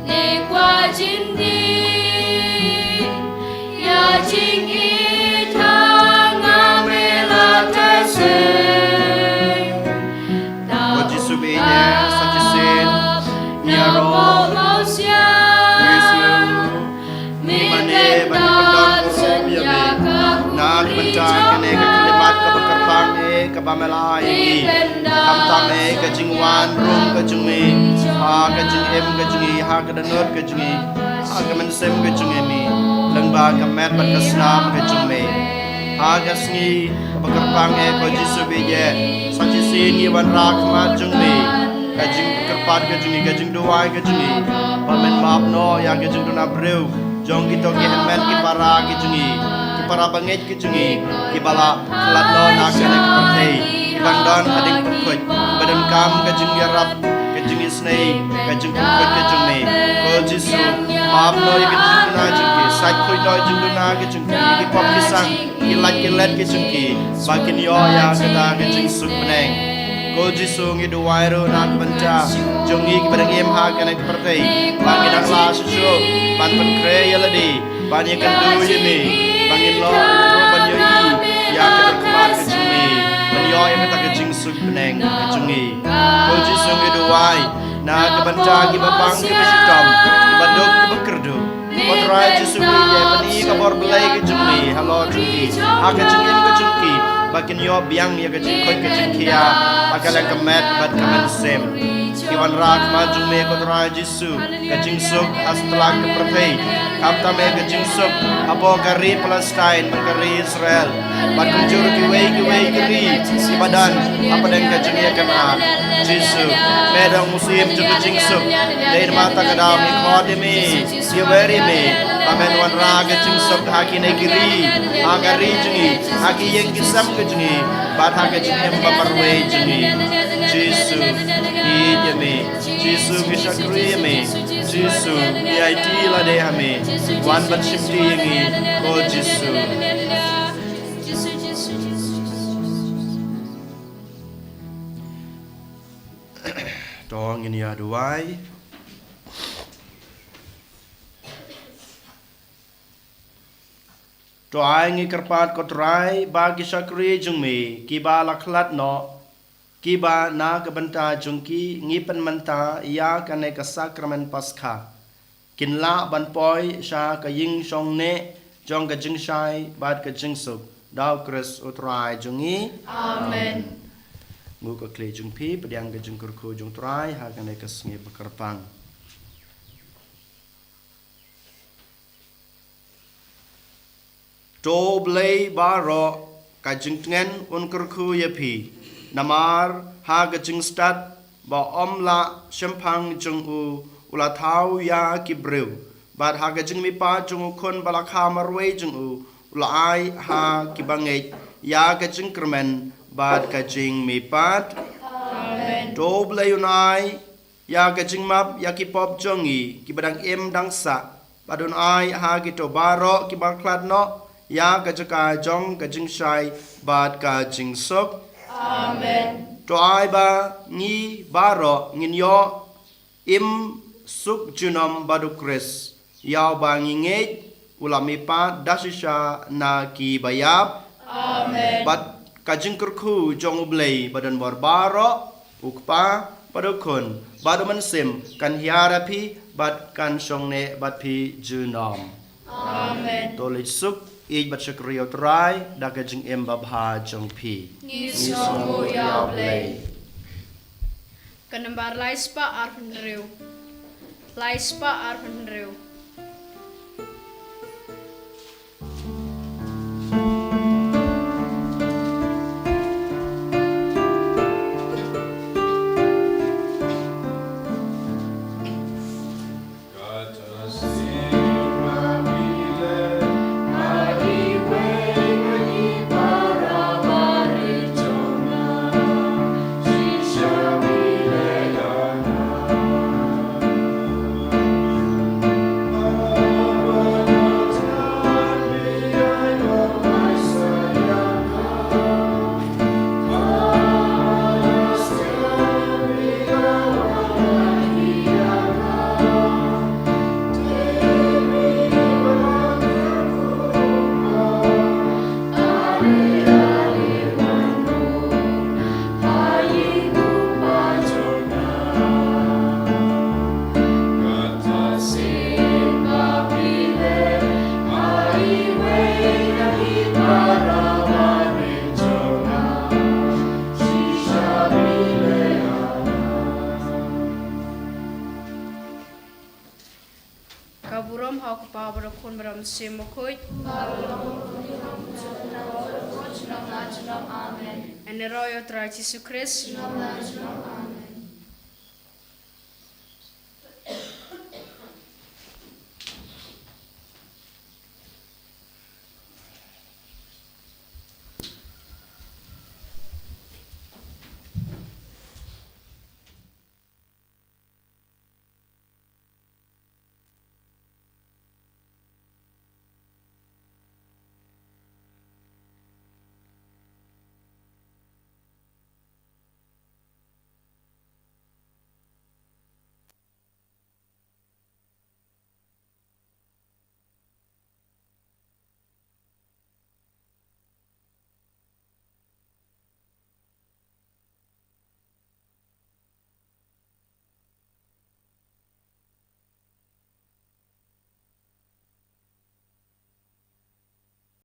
ne kwah jin die. Ïa jingïeit ha nga me la theh seh. Ko Jisu, bad ïa sa shisien ngi ïaroh. Ko Jisu, mane ban pyndonkam ïa me na ka bynta kane ka khyllipmat kaba kyrpang eh kaba me la ai ïa ngi. Khamtam eh ka jingwan rung ka jong me ha ka jingim ka jong ngi, ha ka dohnud ka jong ngi, ha ka mynsiem ka jong ngi, lyngba ka met bad ka snam ka jong me. Ha ka sngi kaba kyrpang eh, ko Jisu, bad ïa sa shisien ngi wanrah ha khmat jong me ka jingkyrpad ka jong ngi, ka jingduwai ka jong ngi, ba men map noh ïa ka jingduna briew jong kito ki hynmen ki para ki jong ngi, ki para bangeit ki jong ngi, kiba la khlad noh na kane ka pyrthei, kiba don hadien pyrkhuid, kiba donkam ka jingïarap, ka jingisynei, ka jingpyrkhuid ka jong me. Ko Jisu, map noh ïa ka jingduna jong ki, sait khuid noh ïa ka jingduna ka jong ki, ki pop ki sang, ki lait ki let ki jong ki, ba kin ïoh ïa kata ka jingsuk bneng. Ko Jisu, ngi duwai ruh na ka bynta jong ngi kiba dang im ha kane ka pyrthei, ba ngin nang lah shuh shuh ban pynkhreh ïa lade, ban ïakynduh ïa me, ba ngin long ruh ban ïohi ïa ka dohnud ka jong me, ban ïoh ïa kata ka jingsuk bneng ka jong ngi. Ko Jisu, ngi duwai Na ka bynta kiba pang kiba shitom, kiba duk kiba kyrduh, ko Trai Jisu, ngi ïa pyni ka bor Blei ka jong me halor jong ki, ha ka jingim ka jong ki, ba kin ïoh biang ïa ka jingkhuid ka jingkhiah ha ka lyngkar ka met bad ka mynsiem. Ki wanrah ha khmat jong me ko Trai Jisu, ka jingsuk ha satlak ka pyrthei. Khamtam ïa ka jingsuk hapoh ka ri Palestine bad ka ri Israel, bad kumjuh ruh kiwei kiwei ki ri kiba don hapdeng ka jingïakynad. Jisu, me dang u Syiem jong ka jingsuk. Dei namar kata ka daw ngi khot ïa me, ngi wer ïa me, ba men wanrah ka jingsuk ha kine ki ri, ha ka ri jong ngi, ha ki ïing ki sem ka jong ngi, bad ha ka jingim ba marwei jong ngi. Jisu, ngi ïeit ïa me. Jisu, ngi shakri ïa me. Jisu, ngi aiti lade ha me. Wan ban shimti ïa ngi, ko Jisu. To ngin ïa duwai. To ai ngi kyrpad ko Trai ba ki shakri jong me kiba la khlad noh, kiba na ka bynta jong ki ngi pynmynta ïa kane ka sakramen Paskha, kin lah ban poi sha ka ïing shong neh jong ka jingshai bad ka jingsuk, da u Khrist u Trai jong ngi. Amen. Nguh ka khlieh jong phi, pdiang ka jingkyrkhu jong u Trai ha kane ka sngi bakyrpang. To u Blei baroh ka jingtngen un kyrkhu ïa phi. Namar ha ka jingstad ba ym lah shemphang jong u, u la thaw ïa ki briew, bad ha ka jingmihpat jong u Khun ba la kha marwei jong u, u la ai ha ki bangeit ïa ka jingkyrmen bad ka jingmihpat. Amen. To u Blei un ai ïa ka jingmap ïa ki pop jong ngi kiba dang im dang sah, bad un ai ha kito baroh kiba khlad noh ïa ka jaka jong ka jingshai bad ka jingsuk. Amen. To ai ba ngi baroh ngin ïoh im suk junom bad u Khrist, ïa uba ngi ngeit u la mihpat da shisha na ki baïap. Amen. Bad ka jingkyrkhu jong u Blei badonbor baroh, u Kpa, bad u Khun, bad u Mynsiem, kan hiar ïa phi bad kan shong neh bad phi junom. Amen. To leit suk, ïeit bad shakri ïa u Trai da ka jingim babha jong phi. Ngi sngewbha ïa u Blei. Ka nambar lai spah arphew hynriew. Lai spah arphew hynriew. Ka burom ha u Kpa bad u Khun bad u Mynsiem Bakhuid. Amen. Ïaroh ïa u Trai Jisu Khrist.